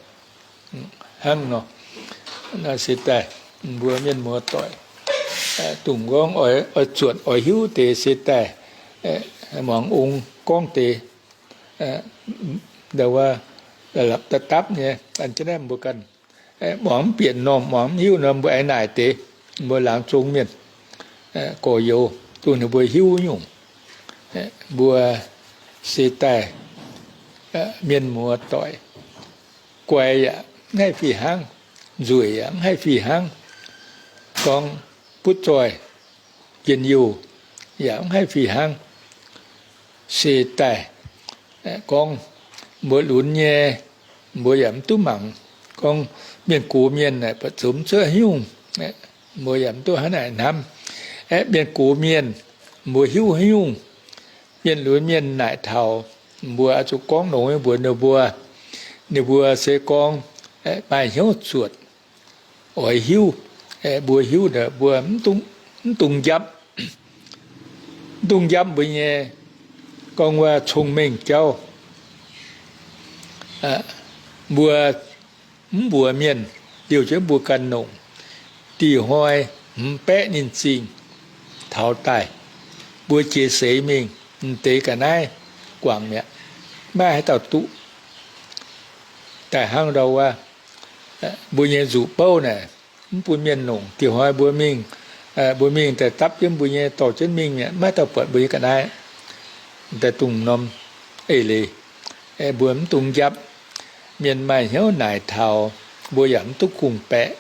Hnangv nor, se daaih mbuo mienh muoz-doic dungx gorngv oix zuotc oix hiuv deix se daaih, muangx ong gorngv deix, ndau wuov, la'lapc dapv dapv nyei, an jienv naaiv mbuo ganh muangx mv bieqc normh, muangx mv hiuv nor, mbuo aengx naaic deix, mbuo laangz zong mienh gorx-youz, dongh ninh mbuo hiuv nyungc. Mbuo se daaih mienh muoz-doic, guaix yaac mv haih fih hnangv, nzueic yaac mv haih fih hnangv, gorngv butv zoih njien-youh yaac mv haih fih hnangv. Se daaih gorngv mbuo lunx nyei, mbuo yaac mv duqv mangc. Gorngv mienh gox mienh naaic buatc zoux mv cuotv haaix nyungc, mbuo yaac mv duqv hnangv naaic hnamv. Aeqv, mienh gox mienh, mbuo hiuv haaix nyungc. Mienh lunx mienh naaic taux mbuo oix zuqc gorngv longx nyei mbuox ninh mbuo. Ninh mbuo se gorngv maaih hnyouv zuotc, oix hiuv. Mbuo hiuv naaic mbuo mv dungx njapv, mv dungx njapv mbuo nyei gorngv wuov cong-mengh jauv. Mbuo mv mbuox mienh, liouh jienv mbuo ganh longc. Dih hnoi hmz baeqv ninh zingh taux daaih, mbuo jiex seix mingh, m'deix ga'naaiv guangc mi'aqv. Maiv haaix dauh duqv. Daaih hnangv ndau wuov, mbuo nyei nzuqc bouv naaic, mv bun mienh longc. Dih hnoi mbuo mingh Mbuo mingh daaih dapv jienv mbuo nyei dorh jienv mingh mi'aqv, maiv dauh buatc mbuo nyei ga'naaiv. Daaih dungx norm eix leiz, mbuo mv dungx njapv. Mienh maaih hnyouv naaic taux, mbuo yaac mv duqv kungx-baeqc.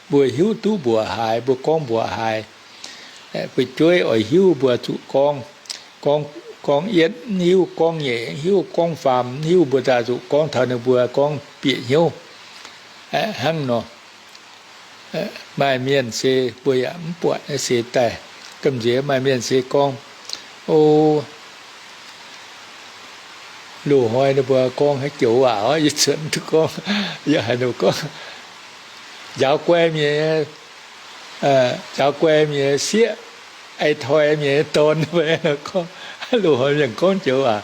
Mbuo hiuv duqv mbuoqc haaix, mbuo gorngv mbuoqc haaix. Fu'jueiv oix hiuv mbuo zuqc gorngv, gorngv, gorngv yietv mv hiuv, gorngv nyeic mv hiuv, gorngv faam mv hiuv, mbuo daaih zuqc gorngv taux ninh mbuo gorngv bieqc hnyouv. Hnangv nor, maaih mienh se mbuo yaac mv buatc naaiv se daaih. Gamh nziex maaih mienh se gorngv, o, loz-hnoi ninh mbuo gorngv haaix joux waac, yie cuotv mv duqv gorngv, yie haaix nor gorngv, njaaux guai mienh, njaaux guai mienh sieqv, ei toi mienh dorn, gorngv, loz-hnoi mienh gorngv joux waac,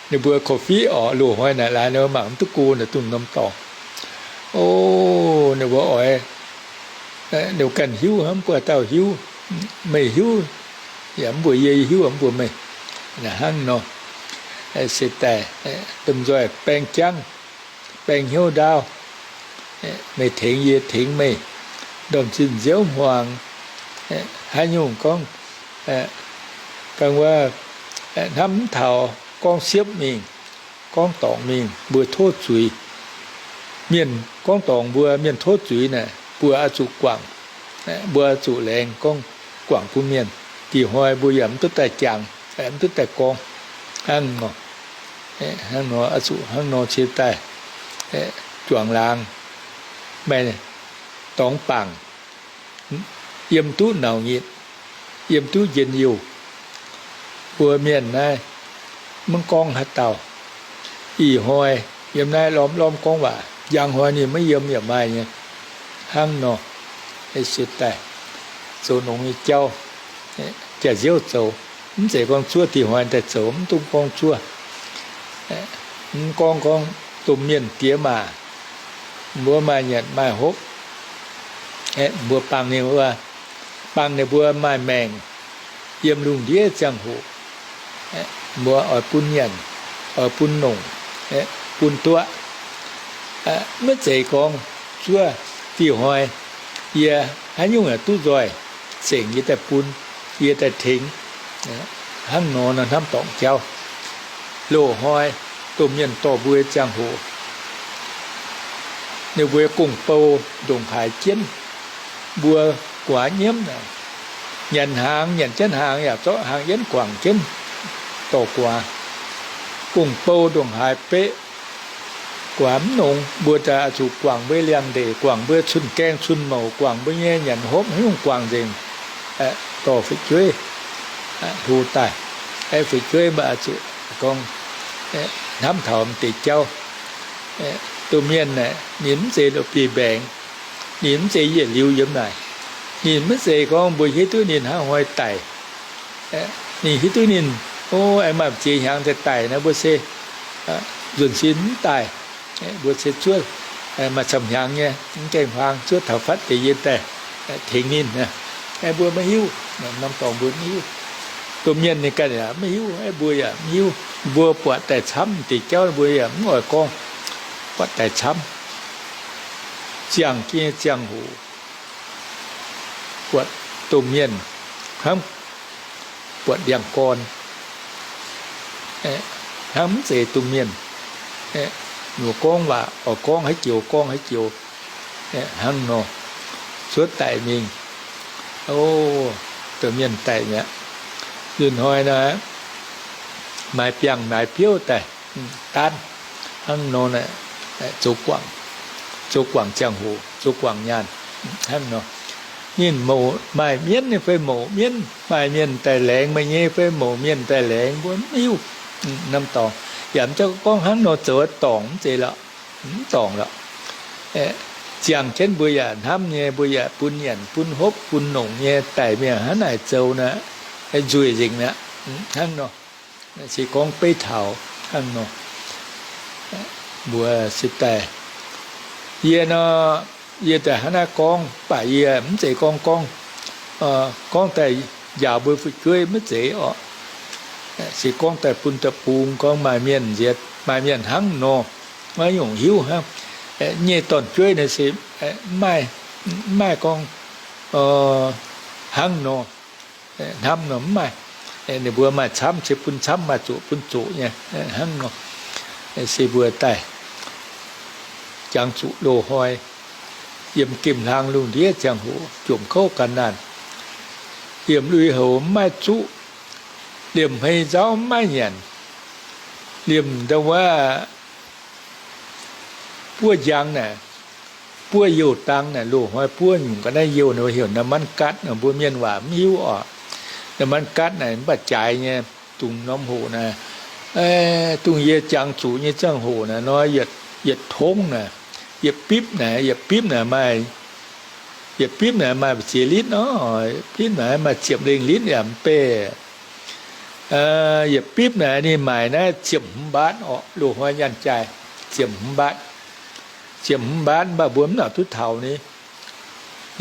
ninh mbuo korv-fiqv orqc, loz-hnoi naaic laaix ninh mbuo mangc mv duqv go naaic dongh norm dorngx. O, ninh mbuo oix, ninh mbuo ganh hiuv hnangv, mv buatc dauh hiuv. Meih hiuv yaac mv mbuox yie, yie hiuv mv mbuox meih. Hnangv nor, se daaih domh nzoih baeng jangv, baeng hnyouv ndaauv, meih tengx yie, tengx meih, ndorm-zinh nziouv hmuangx, haaix nyungc gorngv, ganh wuov, hnamv mv taux, gorngv siepv mingh, gorngv dorngc mingh, mbuo tov zuiz. Mienh gorngv dorngc mbuo, mienh tov zuiz naaic, mbuo oix zuqc guangc, mbuo oix zuqc laengz gorngv guangc bun mienh. Dih hnoi mbuo yaac mv duqv daaih jangx, mv duqv daaih gorngv. Hnangv nor, hnangv nor, oix zuqc hnangv nor ciex daaih juangc laangz, maaih dorngx bangc, yiem duqv nauc nyitc, yiem duqv njien-youh. Mbuo mienh naaiv maiv gorngv haaix dauh. Ih hnoi yiem naaiv lorm lorm gorngv waac, njang hnoi ninh maiv yiem yaac maaih nyei. Hnangv nor, se daaih zoux longx nyei jauv, jaax-nziouv zoux. Mv zeiz gorngv zuov dih hnoi daaih zoux, mv dungx gorngv zuov. Mv gorngv gorngv domh mienh diex maac, mbuo maaih nyanc maaih hopv, mbuo bangc ninh mbuo, bangc ninh mbuo maaih maengc yiem lungh ndiev ziangh hoc, mbuo oix bun nyanc, oix bun nongc, bun duqv. Maiv zeiz gorngv zuov dih hnoi yie haaix nyungc yaac duqv nzoih, zengc yie daaih bun, yie daaih tengx. Hnangv nor nor hnamv dorngc jauv. Loz-hnoi domh mienh dorh mbuo nyei ziangh hoc, ninh mbuo gong-bou ndongc haaix jienv, mbuo guaax nyiemv, nyanc hnaangx, nyanc jienv hnaangx yaac zorqv hnaangx jienv guangc jienv dorh guaax. Gong-bou ndongc haaix beqv guaax mv longx, mbuo daaih oix zuqc guangc mbuo liangx-ndeic, guangc mbuo cun-gaeng cun-mouc, guangc mbuo nyei nyanc hopv, haaix nyungc guangc nzengc, dorh fu'jueiv hlo daaih. Fu'jueiv mbuo oix zuqc gorngv hnamv taux m'deix jauv. Domh mienh aeqv, ninh mv zeiz la'bieiv-mbaengx, ninh mv zeiz yietc liuz yiem naaic. Ninh maiv zeiz gorngv mbuo hiuv duqv ninh hnangv haaix hnoi daic. Ninh hiuv duqv ninh, o, aengx maaih ziex hnyangx daaih daic nor, mbuo se nzunc sin mv daaih. Mbuo se zuov maaih camv hnyangx nyei, mv gaengh huaang zuov taux fatv deix yie daaih tengx ninh. Mbuo maiv hiuv, norm dorngx mbuo maiv hiuv. Domh mienh ninh ganh yaac maiv hiuv, mbuo yaac maiv hiuv. Mbuo buatc daaih camv deix jauv, mbuo yaac mv oix gorngv, buatc daaih camv. Ziangh jienv nyei ziangh hoc, buatc domh mienh hnangv buatc ndiangx-gorn, hnangv mv zeiz domh mienh. Nor gorngv waac oix gorngv haaix joux gorngv haaix joux, hnangv nor cuotv daic mingh. O, domh mienh daic mi'aqv. Nzunc hnoi naaiv, maaiz biangh maaiz biouv daaih, daanv hnangv nor, zoux guangc, zoux guangc ziangh hoc, zoux guangc nyaanh hnangv nor. Ninh mouc maaih mienv nyei fai mouc mienv, maaih mienh daaih laengz meih nyei fai mouc mienh daaih laengz, mbuo mv hiuv. Norm dorngx yaac mv zeiz gorngv hnangv nor zoux dorngc, mv zeiz lorqc, mv dorngc lorqc. Ziangh jienv mbuo yaac hnamv nyei, mbuo yaac bun nyanc bun hopv bun nongc nyei, daic mingh hnangv naaic zoux naaic, nzueic nzengc mi'aqv. Hnangv nor, se gorngv beiv taux hnangv nor, mbuo se daaih, yie nor, yie daaih hnangv naaiv gorngv, mv baac yie mv zeiz gorngv gorngv, gorngv daaih njaaux mbuo fu'jueiv, maiv zeiz orqc. Se gorngv daaih bun deic-bung gorngv maaih mienh nziex, maaih mienh hnangv nor, maiv nyungc hiuv hnangv. Nyei dorn-jueiv naaiv se mv maaih gorngv Hnangv nor, hnamv nor mv maaih. Ninh mbuo maaih camv se bun camv, maaih zoqc bun zoqc nyei. Hnangv nor, se mbuo daaih jangx zuqc loz-hnoi yiem gemh hlang lungh ndiev ziangh hoc jomc kouv ga'naanh, liemh lui-houx mv maaih zuqv, liemh hmei nzauv mv maaih nyanc, liemh ndau wuov buov njang naaic, buov youh dang naaic, loz-hnoi buov nyungc ga'naaiv youh naaic heuc น้ำมันก๊าซ naaic, mbuo mienh waac mv hiuv oc. น้ำมันก๊าซ naaic mv baac jaaix nyei, dungx norm hoc naaic, dongh yie jangx zuqc nyei ziangh hoc naaic nor, yietc tongv naaic, yietc bipv naaic, yietc bipv naaic maaih, yietc bipv naaic maaih ziex litv nor, bipv naaic maaih ziepc lengh litv yaac mv bei. Yietc bipv naaic ninh maaic naaiv ziepc hmz mbaatv oc, loz-hnoi nyaanh jaaix, ziepc hmz mbaatv. Ziepc hmz mbaatv mv baac mbuo mv nangc duqv taux ni.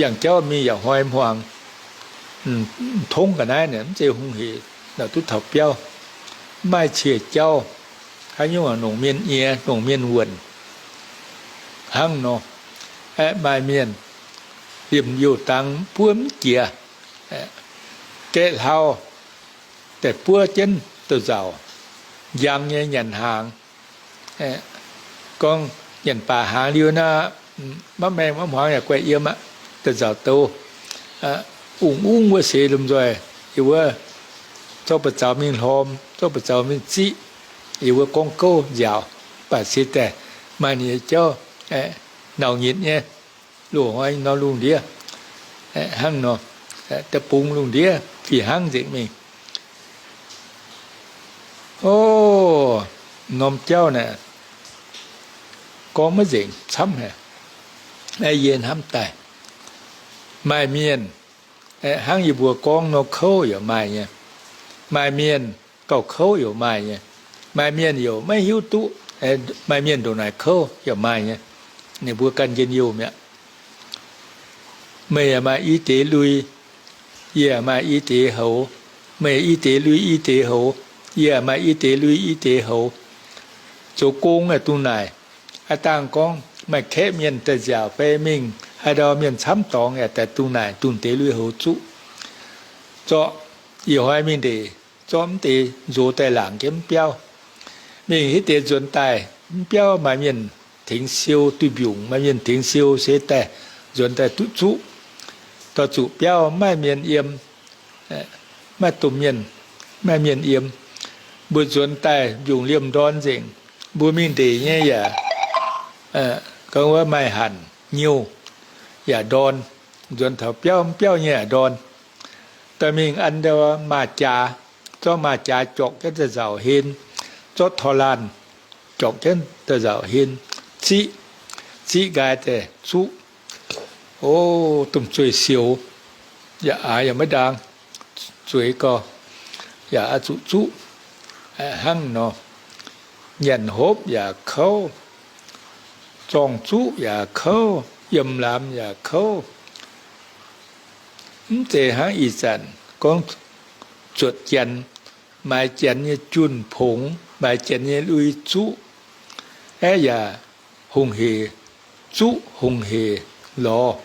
Yangh jauv mingh yaac hnoi hmuangx, tongv ga'naaiv naaic mv zeiz hungh hec, nangc duqv taux biauv, mv maaih cie jauv. Haaix nyungc longc mienh nyiex, longc mienh wuonc. Hnangv nor, aeqv, maaih mienh liemh youh dang buov mv jiex, gaeqv hlauv daaih buov jienv da'nzauc, njang nyei nyanc hnaangx. Gorngv nyanc baac hnaangx liuz nor, maiv maengh maiv hmuangx yaac guaih yiem aqv, da'nzauc douz. Ungh ungv wuov seix lomh nzoih, yie wuov zorqv ba'zaux mingh hlorm, zorqv ba'zaux mingh ziqv, yie wuov gorngv gouv nziaauc, baac se daaih maaih ninh nyei jauv naux nyitc nyei. Loz-hnoi norm lungh ndiev, hnangv nor, da'bung lungh ndiev fih hnangv nzengc mingh. O, norm jauv naaic gorngv maiv nzengc camv haic. Yie hnamv daaih, maaih mienh, hnangv yie mbuo gorngv nor kouv yaac maaih nyei. Maaih mienh gauh kouv yaac maaih nyei. Maaih mienh yaac maiv hiuv duqv, maaih mienh ndongc naaic kouv yaac maaih nyei. Ninh mbuo ganh njien-youh mi'aqv. Meih yaac maaih i deix lui, yie yaac maaih i deix houx. Meih i deix lui i deix houx, yie yaac maaih i deix lui i deix houx. Zoux gong yaac dungx naaic. Aav dangh gorngv maaih kaeqv mienh daaih nziaauc fai mingh haaix ndau mienh camv dorngx yaac daaih dungx naaic dungx deix lui houx zuqv. Zorqv ih hnoi mingh ndeic, zorqv mv deix nzox daaih laangc jienv mv biauv. Mingh hitv deix nzuonx daaih mv biauv maaih mienh tengx siou duih mbiungc, maaih mienh tengx siou se daaih nzuonx daaih duqv zuqv. Dorh zuqc biauv mv maaih mienh yiem, maiv domh mienh, maiv mienh yiem. Mbuo nzuonx daaih mbiungc liemh ndorn nzengc. Mbuo mingh ndeic nyei yaac gorngv wuov maaih hanc nyouh yaac ndorn. Nzuonx taux biauv mv biauv nyei yaac ndorn. Dorh mingh an ndau maaz-jaax, zorqv maaz-jaax jorqc jienv da'nzauc hen, zorqv tor laanh jorqc jienv da'nzauc hen, ziqv, ziqv nqaai daaih zuqv. O, domh zueih sioux yaac aax yaac maiv ndaang, zueiz gau, yaac oix zuqc zuqv. Hnangv nor, nyanc hopv yaac kouv, zorng zuqv yaac kouv, yiem laamz yaac kouv. Mv zeiz hnangv ih zanc gorngv zuotc janx, maaiz janx nyei junh pongx, maaiz janx nyei lui zuqv, aeqv, yaac hungh hec zuqv, hungh hec lorz.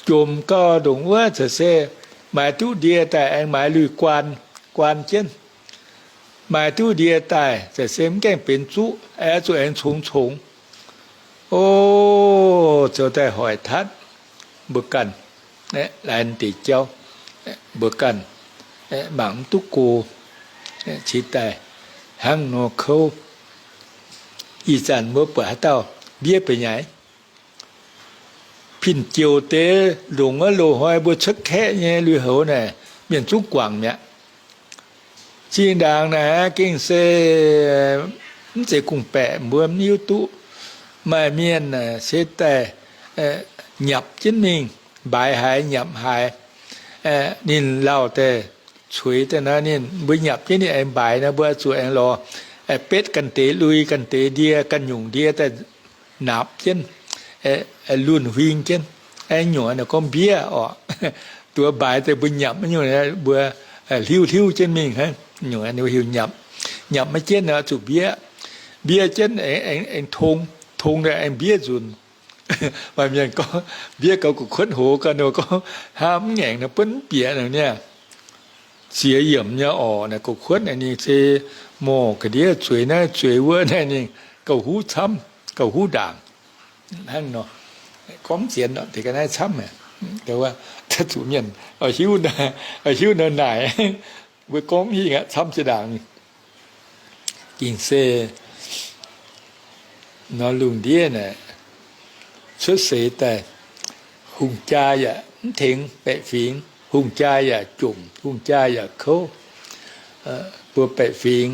Jomc gauh ndongc wuov caux se maaiz duqv ndie daaih aengx maaiz lui guaan, guaan jienv. Maaiz duqv ndie daaih caux se mv gaengh benx zuqv, aeqv, zuqc aengx congx congx. O, zoux daaih hoic tatv mbuo ganh, laaix deix jauv, mbuo ganh mangc mv duqv go, cingx daaih hnangv nor kouv. Ih zanc mbuo buatc haaix dauh mbiev benx nyaiv? Pin-jouc deix longc wuov loz-hnoi mbuo cuotv kaeqv nyei lui-houx naaic, mienh zungv guangc mi'aqv. Zinh ndaangc naaic gengh se mv zeiz kungx-baeqc mbuo mv hiuv duqv. Maaih mienh se daaih nyapc jienv mingh, mbaaix haaix nyapc haaix. Ninh lauh daaih cueix daaih nor, ninh mbuo nyapc jienv ninh aengx mbaaix nor, mbuo zuqc aengx lorz betv ganh deix lui, ganh deix ndie, ganh nyungc ndie daaih naapc jienv, lunh huing jienv. Aengx nyungc gorngv mbiev orqc, duqv mbaaix daaih mbuo nyapc nyungc, mbuo hliuv hliuv jienv mingh hnangv. Nyungc heuc nyapc, nyapc maiv jienv nor zuqc mbiev. Mbiev jienv aengx tong, tong daaih aengx mbiev nzunc. Maaih mienh gorngv, ndiev gaux gu'kuotv hoz gau nor gorngv, hnamv mv ngaengc nor, buonv mv bieqc nor niaa. Ziex yiemc nyei orqc, naaic gu'kuotv naaic ninh se morc ga'ndiev zueiz naaiv zueiz wuov naaiv ninh gauh huv camv, gauh huv ndaangc. Hnangv nor, gorngv mv sienx nor, deix ga'naaiv camv, zuqc mienh hiuv, hiuv nor naaic, mbuo gorngv mv hingh aqv, camv zinh ndaangc. Gengh se nor lungh ndiev naaic cuotv seix daaih, hungh jaa yaac mv tengx baeqc fingx, hungh jaa yaac jomc, hungh jaa yaac kouv. Mbuo baeqc fingx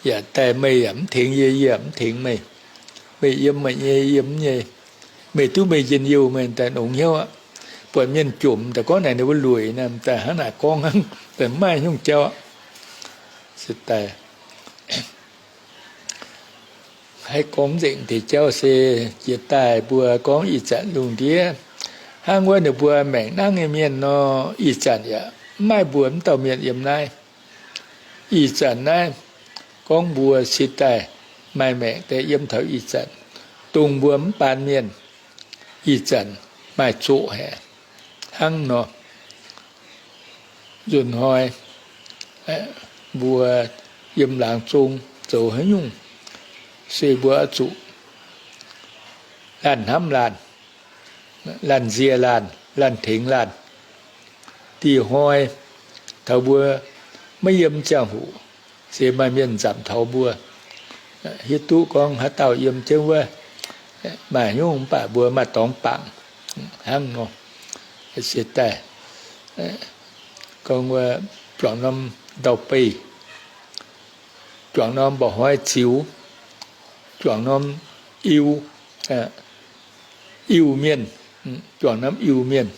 yaac daaih meih yaac mv tengx yie, yie yaac mv tengx meih. Meih yiem meih nyei, yie yiem yie nyei. Meih duqv meih njien-youh meih daaih nongx hnyouv aqv. Buatc mienh jomc daaih gorngv naaic ninh mbuo lueic naaic, daaih hnangv naaic gorngv hnangv, daaih mv maaih nyungc jauv aqv. Se daaih haih gorngv nzengc deix jauv se jiex daaih mbuo gorngv ih zanc lungh ndiev hnangv wuov ninh mbuo maengc nangv nyei mienh nor, ih zanc yaac mv maaih mbuo mv dauh mienh yiem naaiv. Ih zanc naaiv gorngv mbuo se daaih maaih maengc daaih yiem taux ih zanc, dongh mbuo mv baan mienh ih zanc maaih zoqc haic hnangv nor. Nzunc hnoi mbuo yiem laangz zong zoux haaix nyungc, se mbuo oix zuqc laanh hnamv laanh, laanh nzie laanh, laanh tengx laanh. Dih hnoi taux mbuo maiv yiem ziangh hoc, se maaih mienh nzamc taux mbuo, hiuv duqv gorngv haaix dauh yiem jienv wuov, maaih nyungc mv baac mbuo maaih dorngx bangc hnangv nor. Se daaih gorngv wuov juangc norm ndau-beih, juangc norm mba'hnoi ziux, juangc norm Iu, Iu-Mienh, juangc norm Iu-Mienh,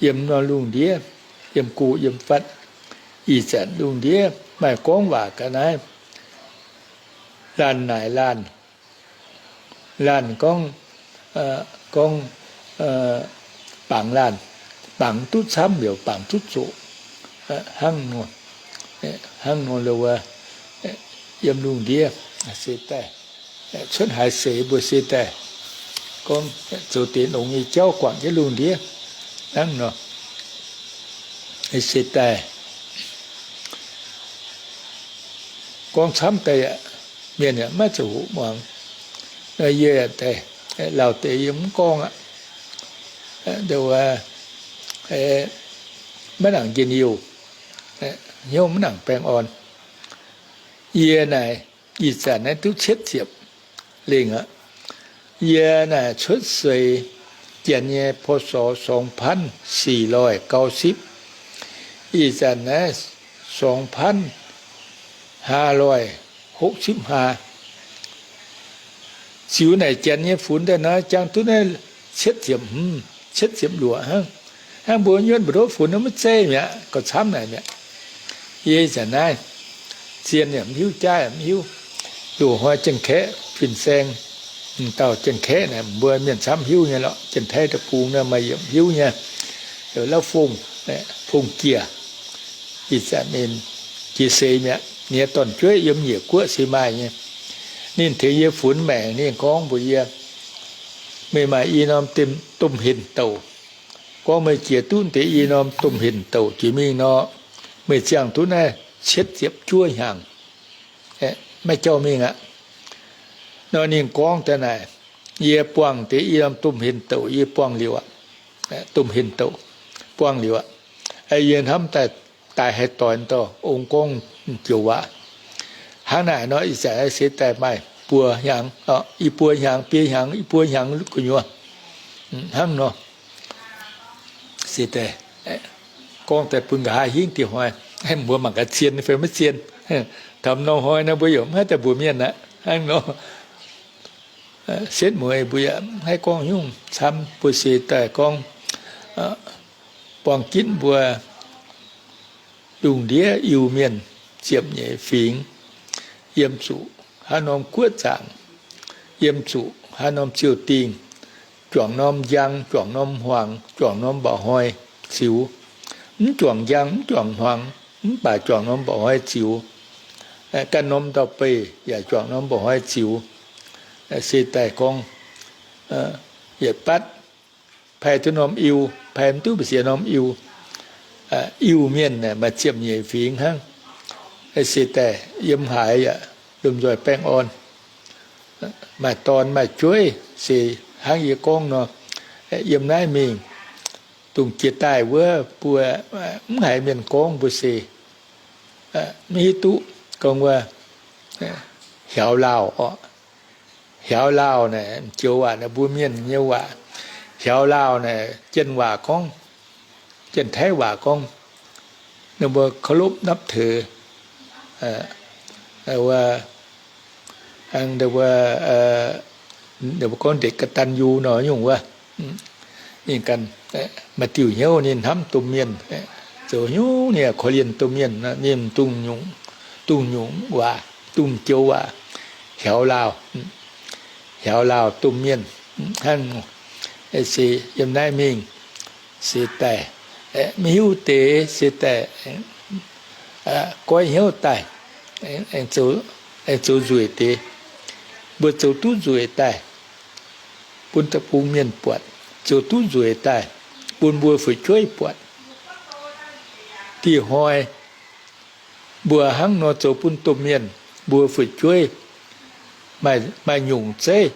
yiem norm lungh ndiev, yiem go yiem fatv, ih zanc lungh ndiev maaih gorngv waac ga'naaiv, laanh naaic laanh, laanh gorngv, gorngv bangc laanh, bangc duqv camv liouc bangc duqv zoqc, hnangv nor, hnangv nor wuov, yiem lungh ndiev se daaih cuotv haaix seix mbuo se daaih gorngv zoux deix longx nyei jauv guangc jienv lungh ndiev hnangv nor. Se daaih gorngv camv daaih yaac mienh yaac maiv zuqc hoqc muangx. Nor yie daaih lauh deix yie mv gorngv aqv. Maiv nangc njien-youh, hnyouv maiv nangc baengh orn. Yie naaic ih zanc naaiv duqv cietv ziepc lengh aqv. Yie naaic cuotv seix janx nyei พ.ศ. สองพันสี่ร้อยเก้าสิบ, ih zanc naaiv สองพันห้าร้อยหกสิบห้า. Ziux naaic janx nyei funx daaih nor, jangx duqv naaiv cietv ziepc hmz, cietv ziepc luoqc hnangv. Hnangv mbuo nyuonh mbu'ndongx funx nor maiv zeiz mi'aqv, gauh camv naaic mi'aqv. Yie ih zanc naaiv zien yaac mv hiuv, jaav yaac mv hiuv. Loz-hnoi Janx-Kaeqv fin-saeng, dauh Janx-Kaeqv naaic mbuo mienh camv hiuv nyei lorqc. Janx-Taiv deic-bung naaiv maaih yiemc hiuv nyei, Lauv Fongh, Fongh Gieh. Ih zanc ninh jiex seix mi'aqv, ninh nyei dorn-jueiv yiem Nyiec Guoqv se maaih nyei. Ninh tengx yie funx maengc, ninh gorngv mbuox yie, meih maaih i norm domh henc douc. Gorngv meih jiex duqv deix i norm domh henc douc jiex mingh nor, meih ziangh duqv naaiv cietv ziepc juov hnyangx, maiv jauv mingh aqv. Nor ninh gorngv daaih naaic, yie buangh deix i norm domh henc douc yie buangh liuz aqv. Domh henc douc buangh liuz aqv. Yie hnamv daaih daaih haih doix dorh ong gorngv joux waac. Hnangv naaic nor ih zanc se daaih maaih buo hnyangx, i buo hnyangx, biei hnyangx, i buo hnyangx gu'nyuoz hnangv nor. Se daaih gorngv daaih bun nqa'haav hingv dieh hnoi, mbuo mangc gaax zien fai maiv zien. Taux norm hnoi nor mbuo yaac mv haih daaih mbuox mienh aqv hnangv nor. Setv mueiz mbuo yaac mv haih gorngv nyungc camv, mbuo se daaih gorngv buang gitv mbuo lungh ndiev Iu-Mienh ziepc nyeic fingx, yiem zuqc haaix norm guoqv zaangc, yiem zuqc haaix norm ziouh dingh, juangc norm njang, juangc norm hmuangx, juangc norm mba'hnoi ziux. Mv juangc njang, mv juangc hmuangx, mv baac juangc norm mba'hnoi ziux. Ganh norm ndau-beih yaac juangc norm mba'hnoi ziux. Se daaih gorngv yietc batv, paih duqv norm iu, paih mv duqv mbu'ziex norm iu. Iu-mienh maaih ziepc nyeic fingx hnangv. Se daaih yiem haaix yaac lomh nzoih baengh orn. Maaih dorn maaih jueiv se hnangv yie gorngv nor, yiem naaiv mingh dongh jiex daaih wuov mbuo mv haiz mienh gorngv mbuo se mv hiuv duqv gorngv wuov hiaaux laauh orqc. Hiaaux laauh naaic joux waac naaic mbuo mienh nyei waac. Hiaaux laauh naaic Janx waac gorngv, Janx-Taiv waac gorngv, ninh mbuo เคารพนับถือ wuov, ninh mbuo gorngv เด็กกตัญญู nor nyungc wuov. Ninh ganh maaih diuh hnyouv ninh hnamv domh mienh, zoux hnyouv ninh korv-lienh domh mienh, ninh dongh nyungc, dongh nyungc waac, dongh joux waac, hiaaux laauh, hiaaux laauh domh mienh hnangv. Se yiem naaiv mingh se daaih maiv hiuv deix se daaih goiv hnyouv daaih, aengx zoux nzueic deix. Mbuo zoux duqv nzueic daaih bun deic-bung mienh buatc, zoux duqv nzueic daaih bun mbuo fu'jueiv buatc. Dih hnoi mbuo hnangv nor zoux bun domh mienh, mbuo fu'jueiv maaih nyungc zeiv,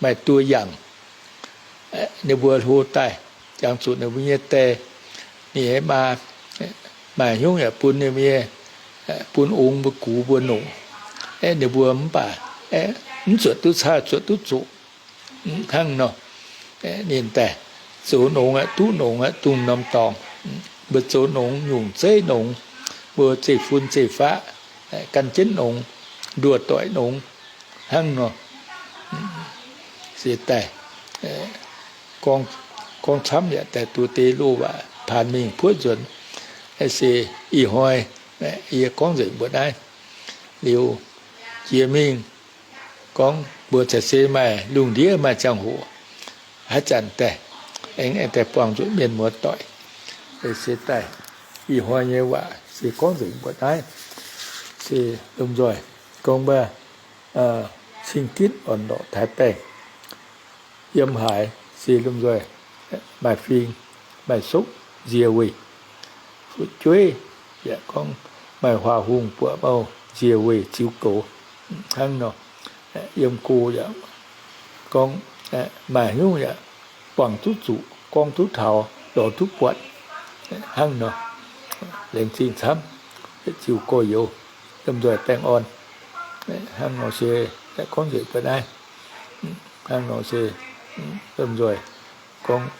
maaih duoh yangh. Ninh mbuo hlo daaih, jangx zuqc ninh mbuo nyei die, ninh nyei maa, maaih hnyouv yaac bun ninh mbuo nyei, bun ongx mbuo gux mbuo nongc. Ninh mbuo mv baac mv zuotc duqv caav, zuotc duqv zoqc hnangv nor. Ninh daaih zoux nongx aqv, duqv nongx aqv, dongh norm dorngx. Mbuo zoux nongx nyungc zeiv nongx, mbuo zeiv-fun zeiv-faqv gan jienv nongx, nduoh doic nongx hnangv nor. Se daaih gorngv camv yaac daaih duqv deix loz-waac paanx mingh puoqv nzuonx. Se ih hnoi yie gorngv nzengc mbuo naaiv liuz, jiex mingh gorngv mbuo caux se maaih lungh ndiev maaih ziangh hoc, haaix zanc daaih aengx daaih buangh nzunc mienh muoz-doic. Se daaih ih hnoi nyei waac se gorngv nzengc mbuo naaiv. Se lomh nzoih gorngv mbuo cing-gitv orn-lorqc taaix baengh yiem haaix se lomh nzoih maaih fing maaih sokv nzie weih. Fu'jueiv yaac gorngv maaih huaax hungh buoqc mouh nzie weih ziux goux hnangv nor. Yiem go yaac gorngv maaih hnyouv yaac buangh duqv zuqc, gorngv duqv taux, lorz duqv buatc hnangv nor. Laengz zingh camv, ziux gorx-youz lomh nzoih baengh orn. Hnangv nor se gorngv nzengc mbuo naaiv. Hnangv nor se lomh nzoih gorngv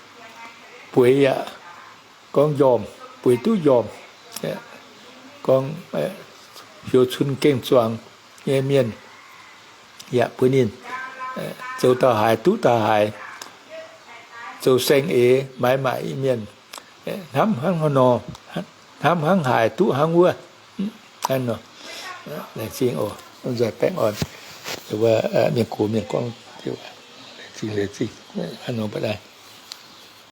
bueix yaac gorngv njormh, bueix duqv njormh, gorngv heuc cun gengh zuangx nyei mienh yaac bun ninh zoux taux haaix duqv taux haaix, zoux saeng-eix maaiz maaic mienh, hnamv hnangv haaix nor, hnamv hnangv haaix duqv hnangv wuov. Hnangv nor, laengz zingh oc, lomh nzoih baengh orn. Mienh gox mienh gorngv, laengz zingh, laengz zingh, hnangv nor mbuo naaiv.